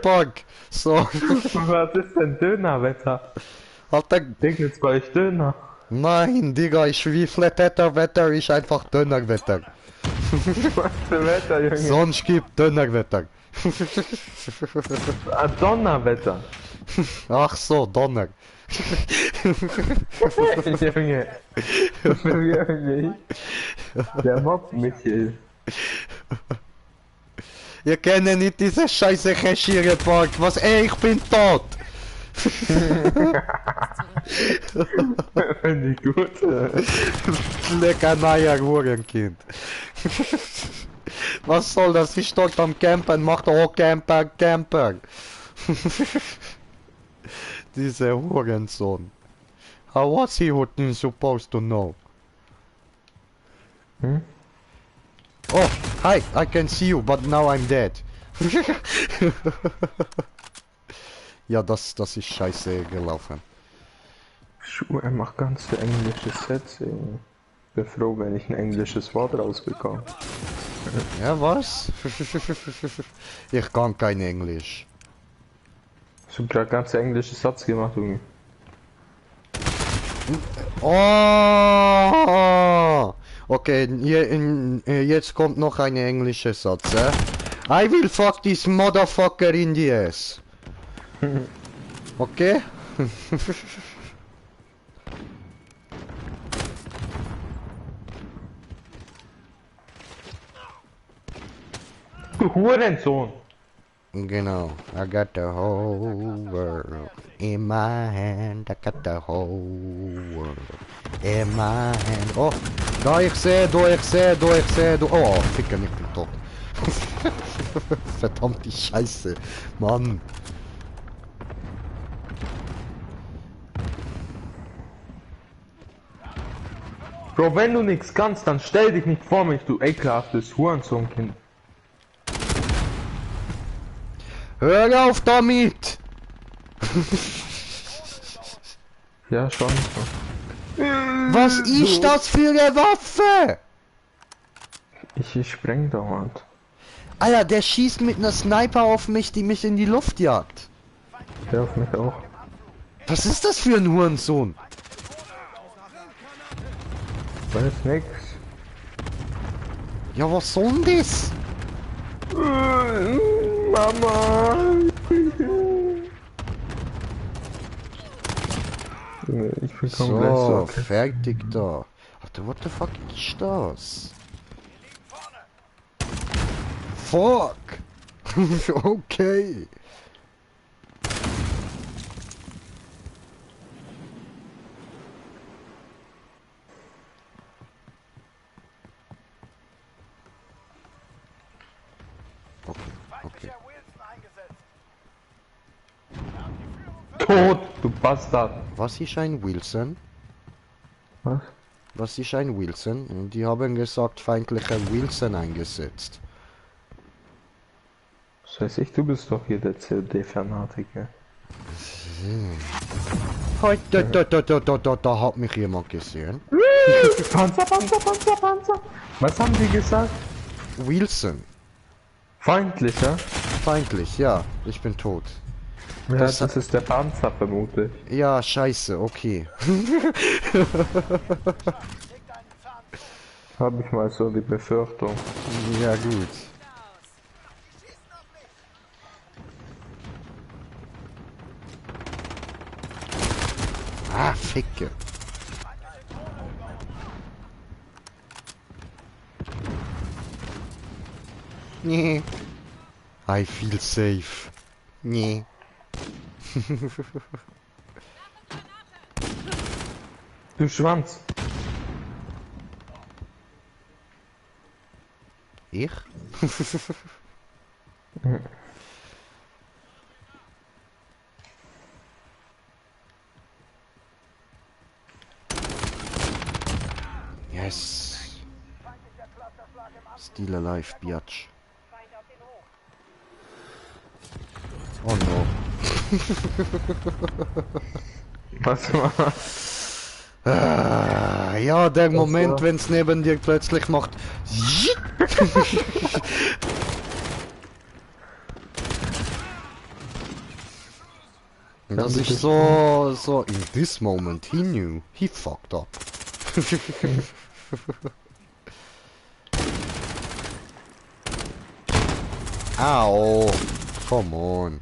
Park. So. Was ist denn Dönerwetter? Alter, Regnet's bei euch Döner? nein, Digga, ich Wetter ist einfach Dönerwetter. Was für Wetter, Junge? Sonst gibt Dönerwetter. Ah, Donnerwetter. Ach so, Donner. Junge. Junge. Der mobbt mich hier. Ihr kennt nicht diese scheiße Park. Was? Ey, ich bin tot. Finde ich gut. Lecker neuer Hurenkind. Was soll das? Ich dort am Campen, macht auch Camper. Dieser Hurensohn. How was he supposed to know? Hm? Oh, hi, I can see you, but now I'm dead. Ja, das ist scheiße gelaufen. Er macht ganz viele englische Sätze. Ich bin froh, wenn ich ein englisches Wort rausbekomme. Ja, was? Ich kann kein Englisch. Ich hab gerade ganz englische Satz gemacht, Junge. Oh! Okay, jetzt kommt noch ein englischer Satz, I will fuck this motherfucker in the ass. Okay? Du Hurensohn! Genau. I got the whole world in my hand. I got the whole world in my hand. Oh, da ich sehe, du. Oh, ficken, ich bin tot. Verdammte Scheiße. Mann. Bro, wenn du nichts kannst, dann stell dich nicht vor mich, du ekelhaftes Hurensohnkind. Hör auf damit! Ja, schon. Was ist das für eine Waffe? Ich spreng dauernd. Alter, der schießt mit einer Sniper auf mich, die mich in die Luft jagt. Der auf mich auch. Was ist das für ein Hurensohn? Weiß nix. Ja, was soll denn das? Mama! Ich bekomme gleich So, so. fertig da. Alter, what the fuck ist das? Fuck! Okay. Okay. Feindlicher Wilson eingesetzt. Tot, du Bastard! Was ist ein Wilson? Was? Was ist ein Wilson? Und die haben gesagt, feindlicher Wilson eingesetzt. Das heißt ich, du bist doch hier der COD-Fanatiker. Heute, da hat mich jemand gesehen. Panzer! Was haben die gesagt? Wilson. Feindlicher? Feindlich, ja. Ich bin tot. Ja, Das- das ist der Panzer, vermute ich. Ja, scheiße, okay. Legt einen Zahn. Habe ich mal so die Befürchtung. Ja, gut. Ah, Ficke. Nee. I feel safe. Nee. Du Schwanz! Ich? Yes. Still alive, biatch. Feind auf den Hoch. Oh no. Was war? Ja, der Was Moment, da? wenn es neben dir plötzlich macht. Das ist so, in this moment, he knew, he fucked up. Au, come on.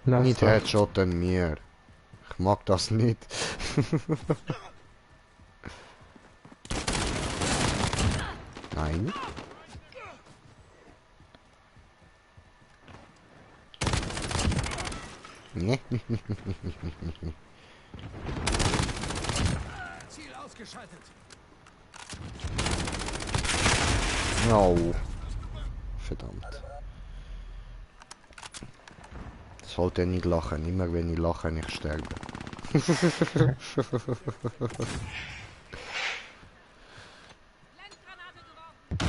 Lass Nicht doch. Headshotten mir. Ich mag das nicht. Nein. Nee. Ziel ausgeschaltet. Au. Verdammt. Sollte nicht lachen. Immer wenn ich lache, ich sterbe. Blendgranate geworfen.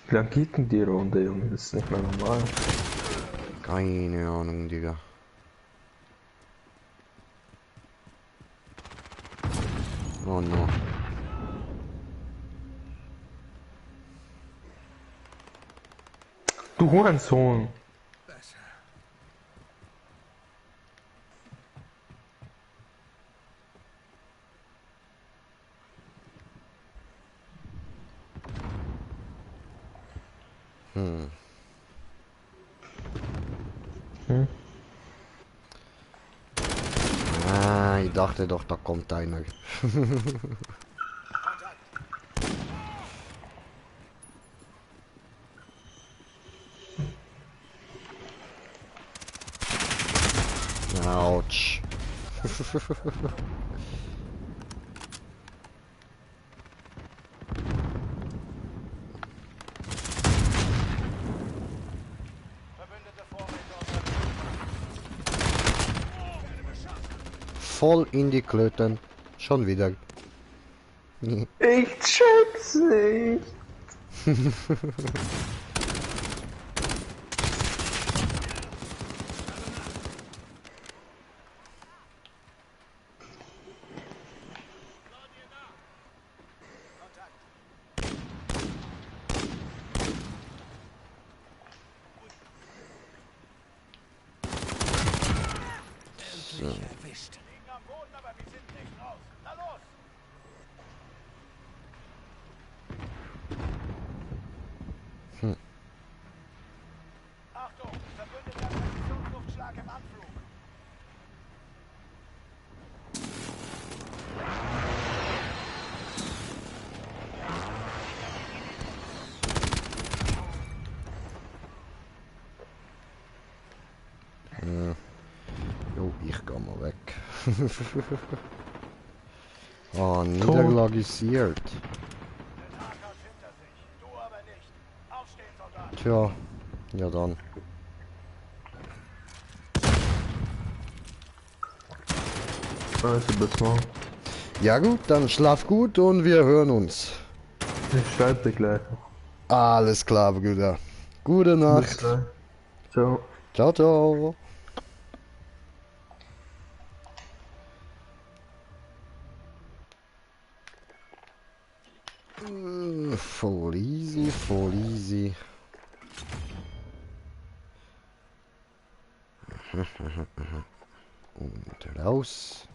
Wie lange geht denn die Runde, Junge? Das ist nicht mehr normal. Keine Ahnung, Digga. Oh no. Du Hurensohn! Hm. Hm? Ah, ich dachte doch, da kommt einer. Autsch. Verbündete Vorräte unterwegs. Voll in die Klöten. Schon wieder. Ich check's nicht! Kontakt. So. Erwischt. Liegen am Boden, aber wir sind nicht raus. Na los! Achtung! Verbündeter Präzisionsluftschlag im Anflug. Jo, ich geh mal weg. Ah, niederlagisiert. Der Tag hat hinter sich. Du aber nicht. Aufstehen, Soldat. Tja, ja dann. Also bis morgen. Ja gut, dann schlaf gut und wir hören uns. Ich schreib dir gleich. Alles klar, Bruder. Gute Bis Nacht. gleich. Ciao. Ciao, ciao. Voll easy, voll easy. Und raus.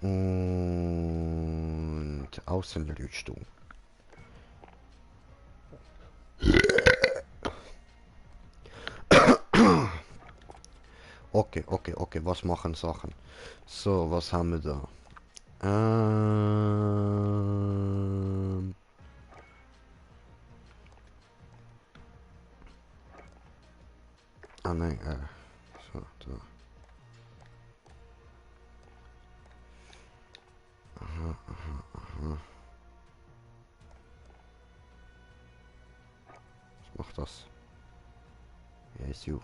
Und Außenrüstung. Okay, okay, okay, was machen Sachen? So, was haben wir da? Ah nein, so, da. Aha, aha, aha. Was macht das? Yes, you.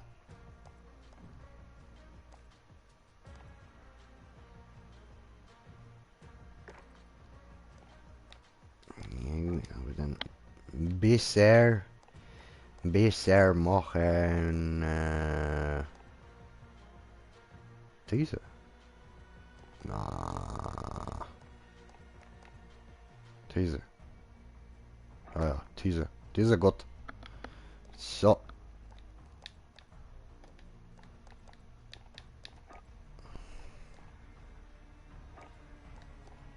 bisher machen diese. Na, diese. Ah ja, diese Gott. So.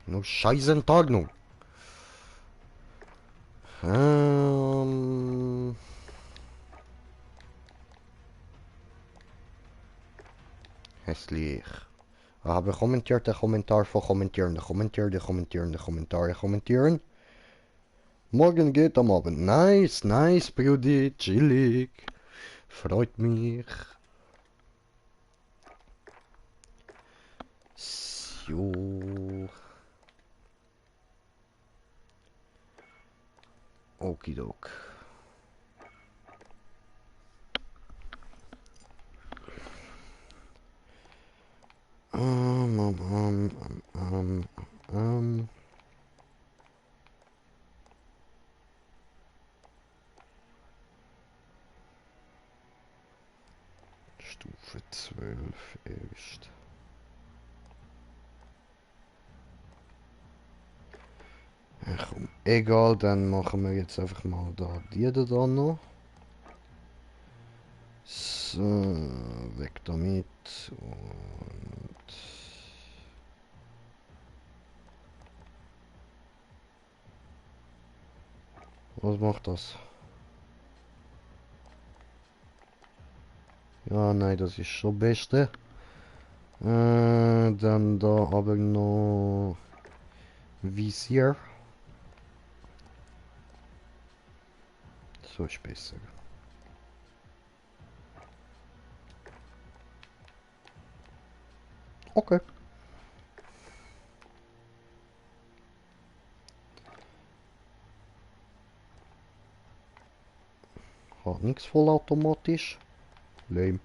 Nur scheißen Tagnung. Hässlich. Aber kommentiert der Kommentar von kommentieren, kommentieren. Morgen geht am Abend. Nice, nice, Brudi, chillig. Freut mich. So. Okidok. Um, um, um, um, um. Stufe 12 ist. Ja, komm. Egal, dann machen wir jetzt einfach mal da die da noch. So, weg damit und was macht das? Ja, nein, das ist schon Beste. Dann da aber noch Visier. So ist besser. Okay. Hat nichts vollautomatisch. Lame.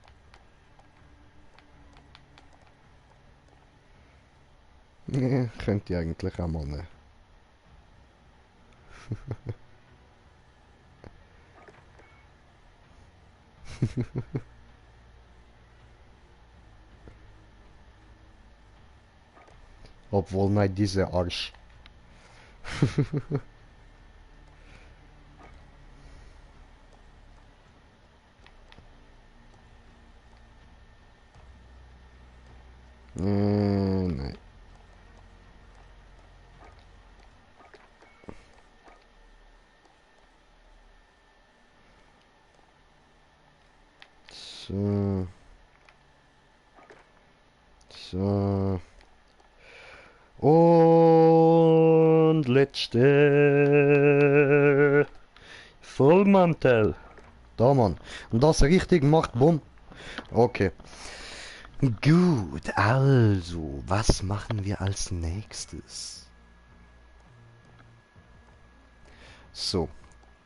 Nee, könnt ihr eigentlich auch mal nehmen. Obwohl, nein, diese Arsch. Nein. So. So. Und letzte Vollmantel. Da, Mann. Und das richtig macht Bumm. Okay. Gut, also, was machen wir als nächstes? So,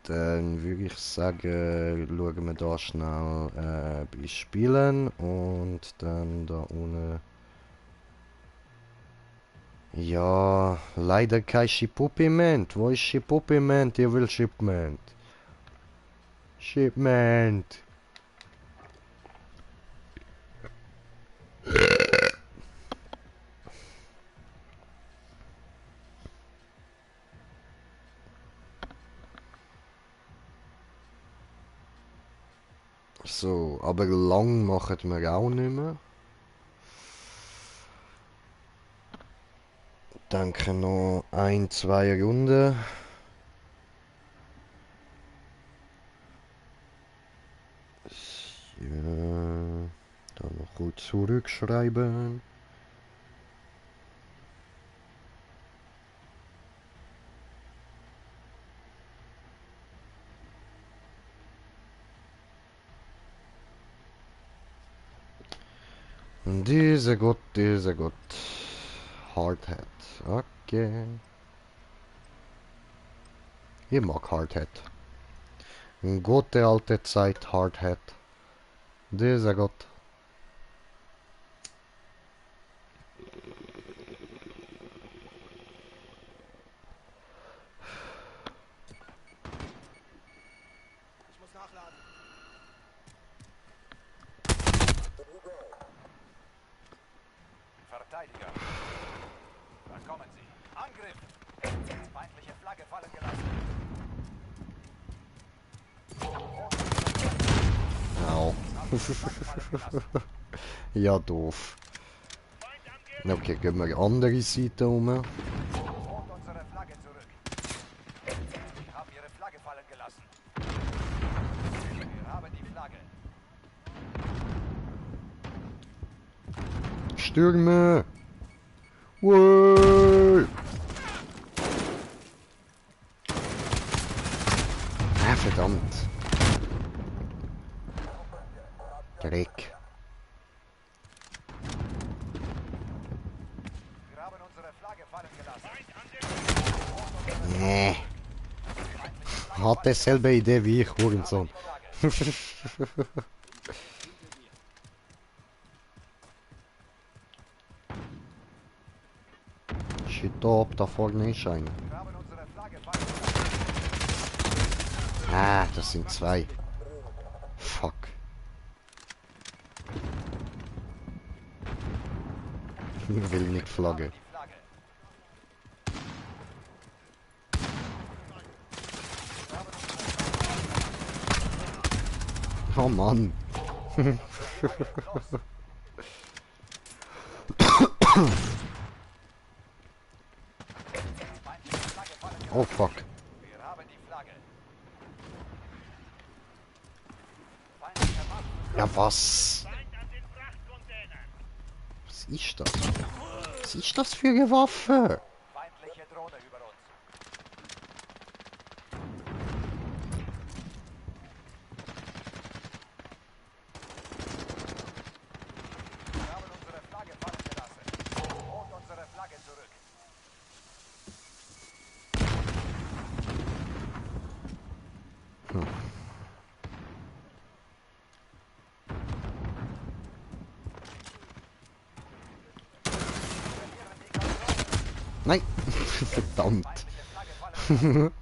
dann würde ich sagen, schauen wir da schnell bei Spielen und dann da unten. Ja, leider kein Shipment. Wo ist Shipment? Ihr will Shipment. Shipment. So, aber lang machen wir auch nicht mehr. Danke noch ein, zwei Runden. Ja, dann noch gut zurückschreiben. Diese Gott, diese Gott. Hardhead. Okay. Ich mag Hardhead. Gute alte Zeit Hardhead. Dieser Gott. Verteidiger. Da kommen sie. Angriff! Feindliche Flagge fallen gelassen. Au. Fallen gelassen. Ja, doof. Okay, gehen wir andere Seite um. Holt unsere Flagge zurück. Sie haben ihre Flagge fallen gelassen. Wir haben die Flagge. Stürme! Wow. Ah, verdammt. Dreck. Wir haben unsere Flagge fallen gelassen. Nee. Hat dieselbe Idee wie ich, Hurensohn. Shit, da vorne ist einer. Wir haben unsere Flagge fallen gelassen. Ah, das sind zwei. Fuck. Ich will nicht flaggen. Die Flagge. Oh Mann. Oh fuck. Wir haben die Flagge. Feindlicher Waffen. Ja was? Was ist das? Was ist das für eine Waffe? Feindliche Drohne über uns. Wir haben unsere Flagge fallen gelassen. Holt unsere Flagge zurück. Nein. Verdammt. Feindliche Flagge fallen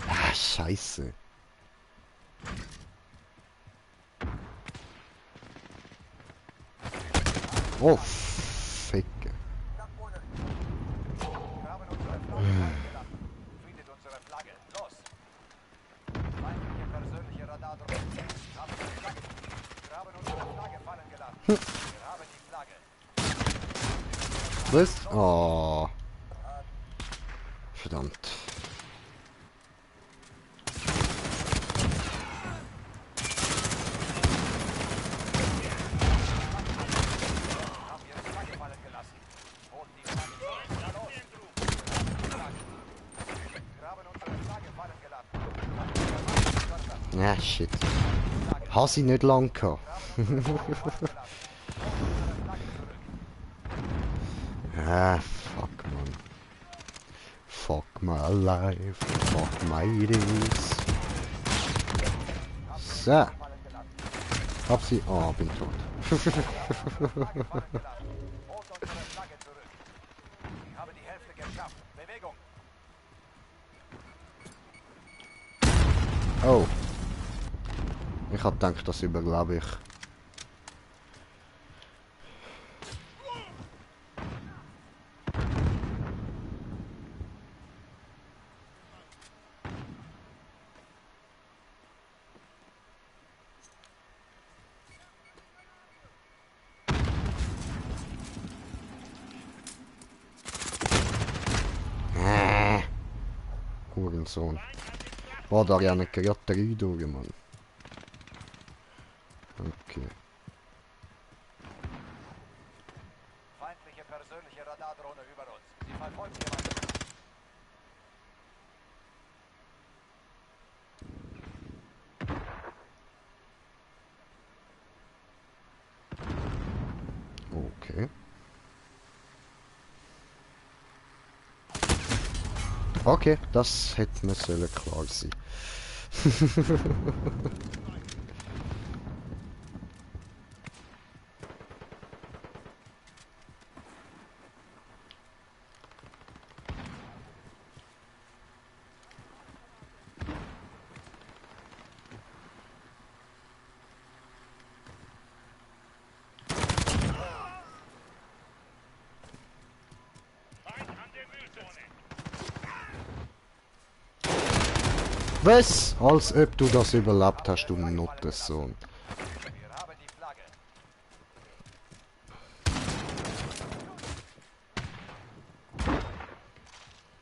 Ah, scheiße. Oh, Ficke. Wir haben unsere Flagge fallen gelassen. Findet unsere Flagge. Los! Feindliche persönliche Radardrohne. Haben die Flagge. Wir haben unsere Flagge fallen gelassen. Wir haben die Flagge. Was? Oh. Verdammt. Haben ihre Flagge fallen gelassen. Holt die Flagge zurück. Na los! Wir haben unsere Flagge fallen gelassen. Ja, shit. Habe sie nicht lang gehabt. Ah, fuck, man. Fuck my life. Fuck my days. So. Hab sie... Oh, bin tot. Holt unsere Flagge zurück. Ich habe die Hälfte geschafft. Bewegung. Oh. Ich hab gedacht, das überlebe ich. Hurensohn. War da ja nicht gerade 3 durch, Mann. Okay. Feindliche persönliche Radardrohne über uns. Sie verfolgt jemanden. Okay. Okay, das hätte mir sollen klar sein. Was? Als ob du das überlebt hast, du Nuttensohn. Wir haben die Flagge.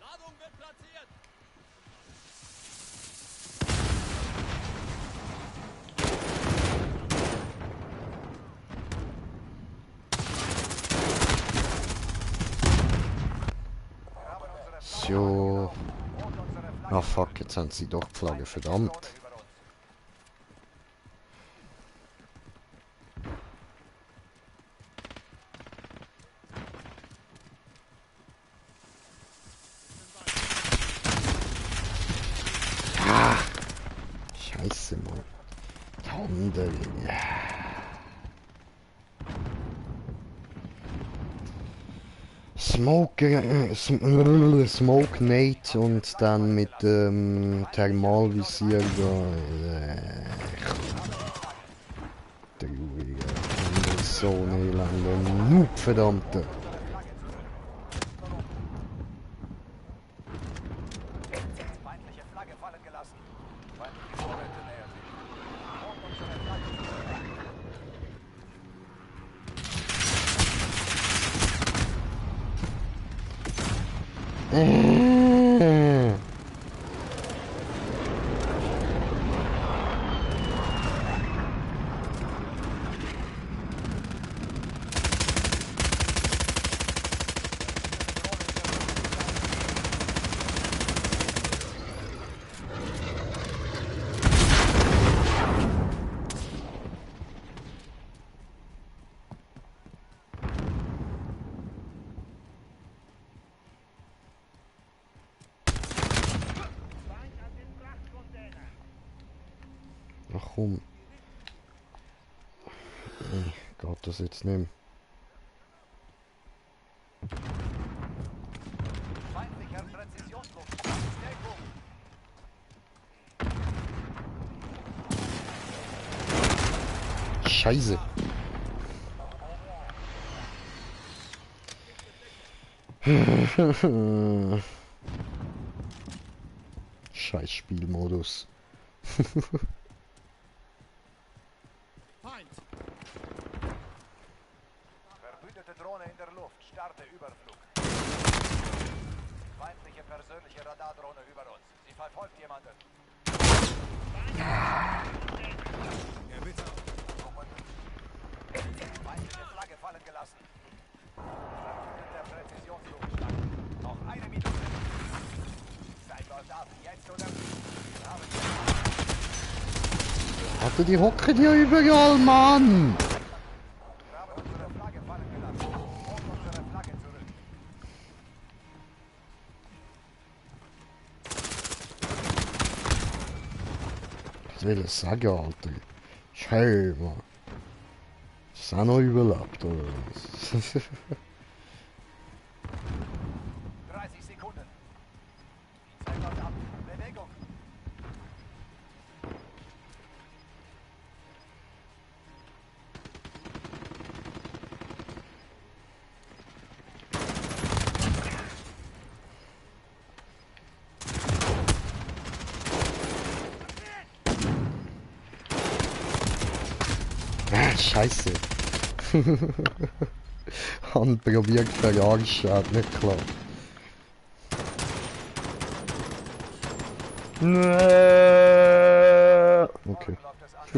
Ladung wird platziert. Wir haben unsere Flagge So. und unsere Flagge Ah fuck, jetzt haben sie doch die Flagge, verdammt. Zone über uns. Scheiße, Mann. Die Hunde. Smoke Nate und dann mit Thermalvisier trauriger so ein elender Noob, verdammte. Feindliche Flagge fallen gelassen. Feindliche Vorräte nähern sich. Und unsere Flagge zurück. Ach komm. Geht das jetzt nicht mehr? Feindlicher Präzisionsluftschlag. Deckung. Scheiße. Scheiß Spielmodus. Verbündete Drohne in der Luft. Starte Überflug. Feindliche persönliche Radardrohne über uns. Sie verfolgt jemanden. Feindliche Flagge fallen gelassen. Verbündeter Präzisionsluftschlag. Noch eine Minute. Zeit läuft ab. Jetzt oder nie. Wir haben Hatte die hocken ja überall, Mann! unsere Flagge fallen gelassen. Und unsere Flagge zurück. Was will ich sagen, Alter? Schau mal. Ist auch noch überlebt, oder was? 30 Sekunden. Die Zeit läuft ab. Bewegung. Ah, Scheiße. Han probiert verarschen, hat nicht geklappt. Okay. Läuft es an.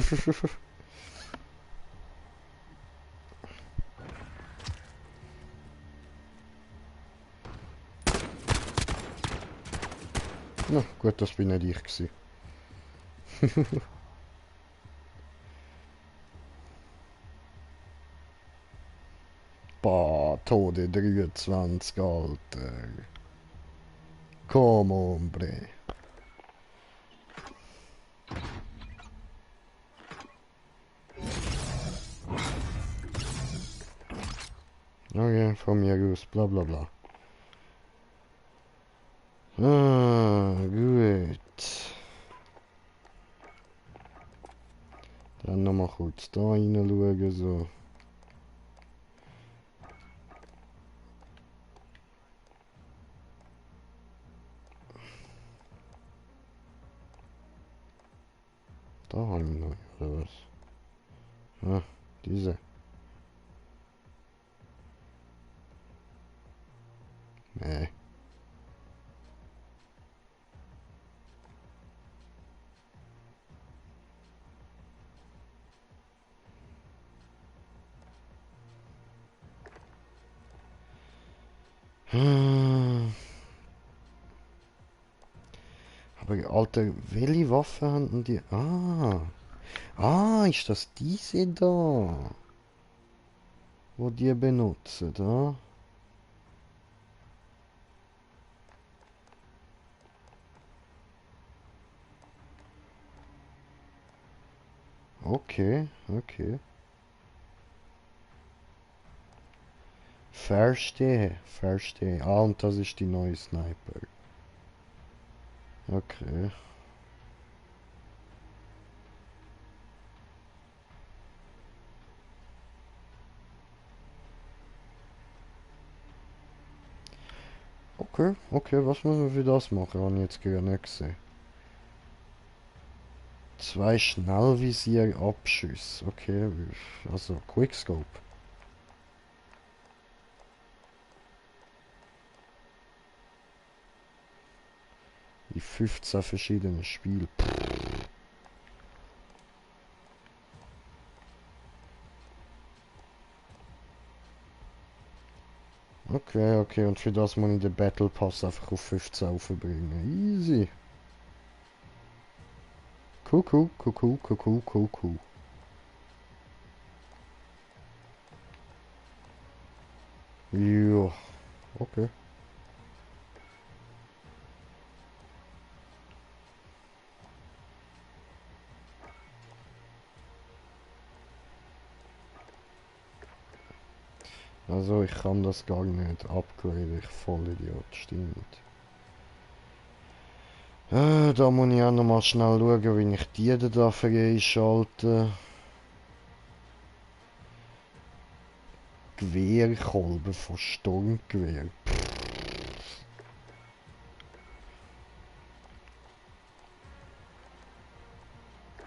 Na gut, das bin nicht ich gewesen. Bah, Tode 23, Alter. Komm, hombre. Okay, von mir aus, bla bla bla. Ah, gut. Dann nochmal kurz da reinschauen, so. Da habe ich noch, oder was? Ah, diese. Nee. Hm. Aber Alter, welche Waffe haben die? Ah. Ah, ist das diese da? Wo die benutzen, da? Okay, okay. Verstehe, verstehe. Ah, und das ist die neue Sniper. Okay. Okay, okay, was müssen wir für das machen? Habe ich jetzt gar nicht gesehen. 2 Schnellvisier-Abschüsse. Okay, also Quickscope. In 15 verschiedenen Spielen. Okay, okay, und für das muss ich den Battle Pass einfach auf 15 aufbringen. Easy. Cool, cool, cool, cool, cool, cool, cool, cool. Ja, okay. Also ich kann das gar nicht upgraden, ich Vollidiot, stimmt. Da muss ich auch noch mal schnell schauen, wie ich die da freischalte. Gewehrkolben von Sturmgewehr.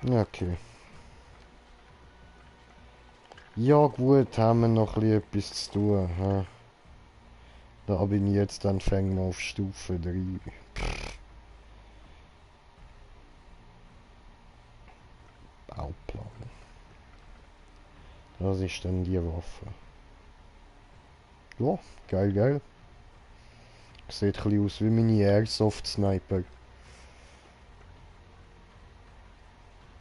Okay. Ja gut, haben wir noch etwas zu tun. Hä? Da bin ich jetzt dann fängt auf Stufe 3. Bauplan. Das ist dann die Waffe. Ja, geil, geil. Sieht ein bisschen aus wie meine Airsoft Sniper.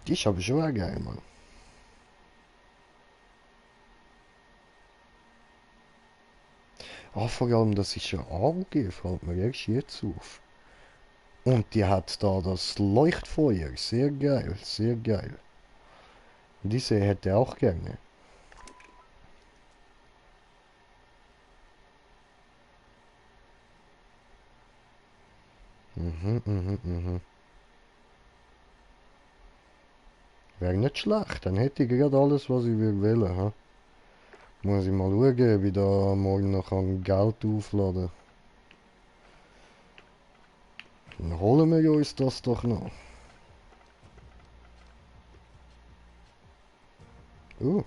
Die ist aber schon auch geil, Mann. Ah, vor allem, das ist eine AUG, fällt mir erst jetzt auf. Und die hat da das Leuchtfeuer. Sehr geil, sehr geil. Diese hätte ich auch gerne. Mhm, mhm, mhm. Wäre nicht schlecht, dann hätte ich gerade alles, was ich will. Ha? Muss ich mal schauen, ob ich da morgen noch Geld aufladen kann. Dann holen wir uns das doch noch. Oh,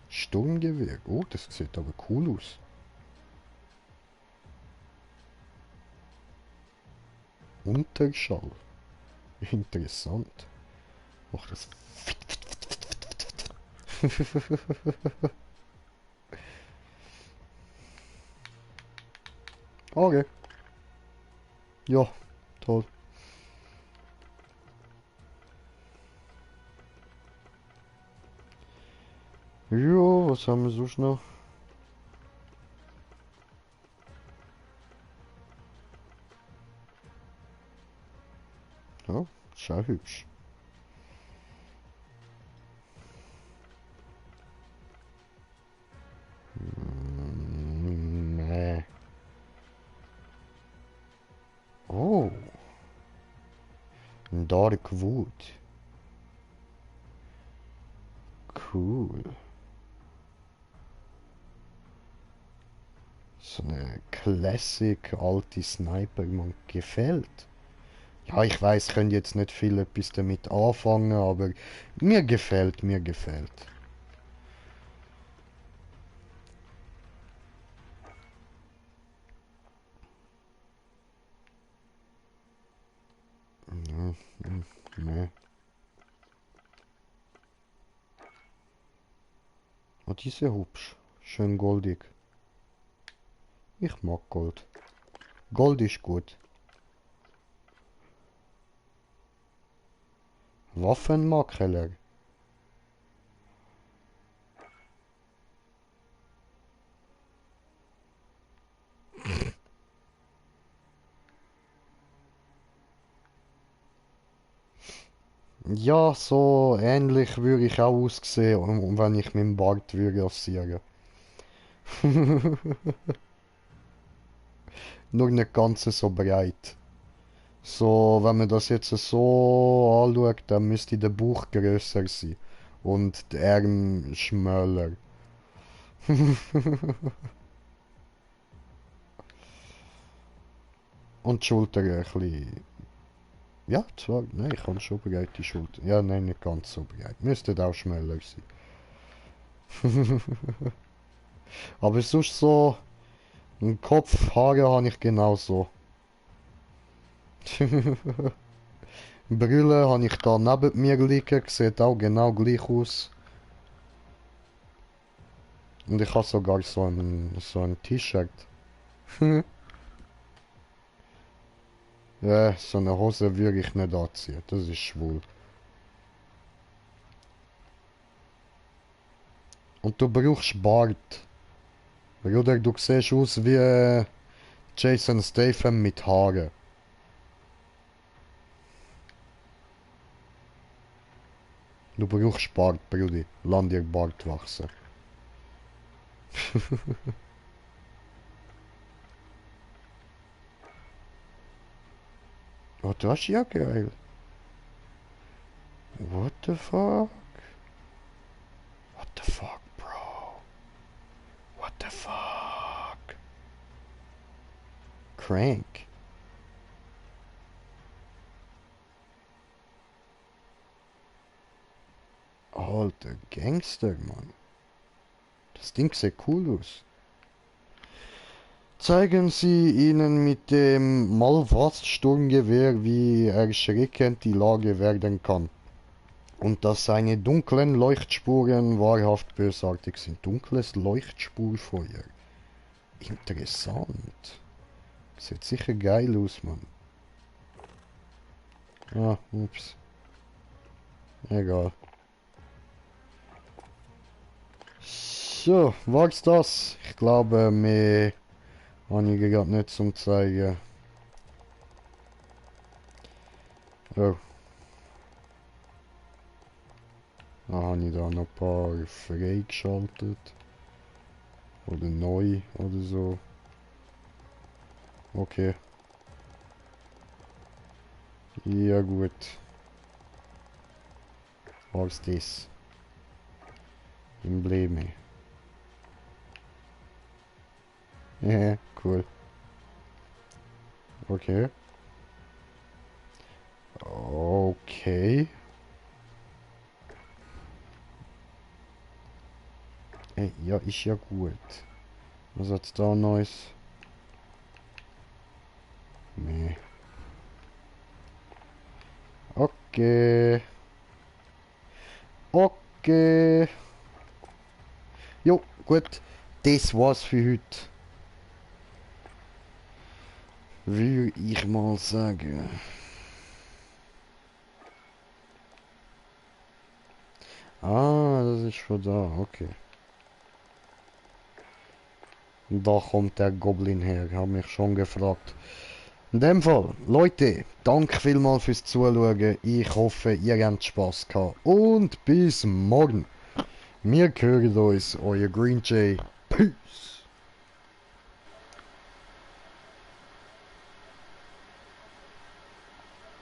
Sturmgewehr. Oh, das sieht aber cool aus. Unterschall. Interessant. Mach das. Okay. Ja, toll. Ja, was haben wir sonst noch? Ja, schau hübsch. Nee. Oh, ein Dark Wood. Cool. So eine Classic alte Sniper, man gefällt. Ja, ich weiß, könnt jetzt nicht viel etwas damit anfangen, aber mir gefällt, mir gefällt. Ja, nee. Oh, die ist ja hübsch. Schön goldig. Ich mag Gold. Gold ist gut. Waffenmakler. Ja, so ähnlich würde ich auch aussehen, wenn ich meinen Bart würde rasieren. Nur nicht ganz so breit. So, wenn man das jetzt so anschaut, dann müsste der Bauch größer sein. Und der Arm schmäler. Und die Schulter ein bisschen. Ja, zwar, nein, ich habe schon breite Schulter. Ja, nein, nicht ganz so breit. Müsste auch schmäler sein. Aber sonst so, im Kopf, Haare habe ich genauso. Brille habe ich da neben mir liegen, sieht auch genau gleich aus. Und ich habe sogar so ein T-Shirt. Ja, so eine Hose würde ich nicht anziehen, das ist schwul. Und du brauchst Bart. Bruder, du siehst aus wie Jason Statham mit Haaren. Du brauchst Bart, Brudi. Lass dir Bart wachsen. Oh, das ist ja geil. What the fuck? What the fuck, bro? What the fuck? Crank. Alter Gangster, Mann. Das Ding sieht cool aus. Zeigen Sie ihnen mit dem Malwas-Sturmgewehr, wie erschreckend die Lage werden kann. Und dass seine dunklen Leuchtspuren wahrhaft bösartig sind. Dunkles Leuchtspurfeuer. Interessant. Sieht sicher geil aus, Mann. Ah, ups. Egal. So, war's das? Ich glaube, mehr habe ich gerade nicht zum zeigen. Oh. Da habe ich da noch ein paar freigeschaltet. Oder neu oder so. Okay. Ja gut. Was das? Embleme. Ja, cool. Okay. Okay. Ey, ja, ist ja gut. Was hat's da Neues? Nee. Okay. Okay. Jo, gut. Das war's für heute. Würde ich mal sagen. Ah, das ist schon da. Okay. Da kommt der Goblin her. Ich habe mich schon gefragt. In dem Fall, Leute, danke vielmals fürs Zuschauen. Ich hoffe, ihr habt Spaß gehabt. Und bis morgen. Wir hören uns, euer Green Jay. Peace.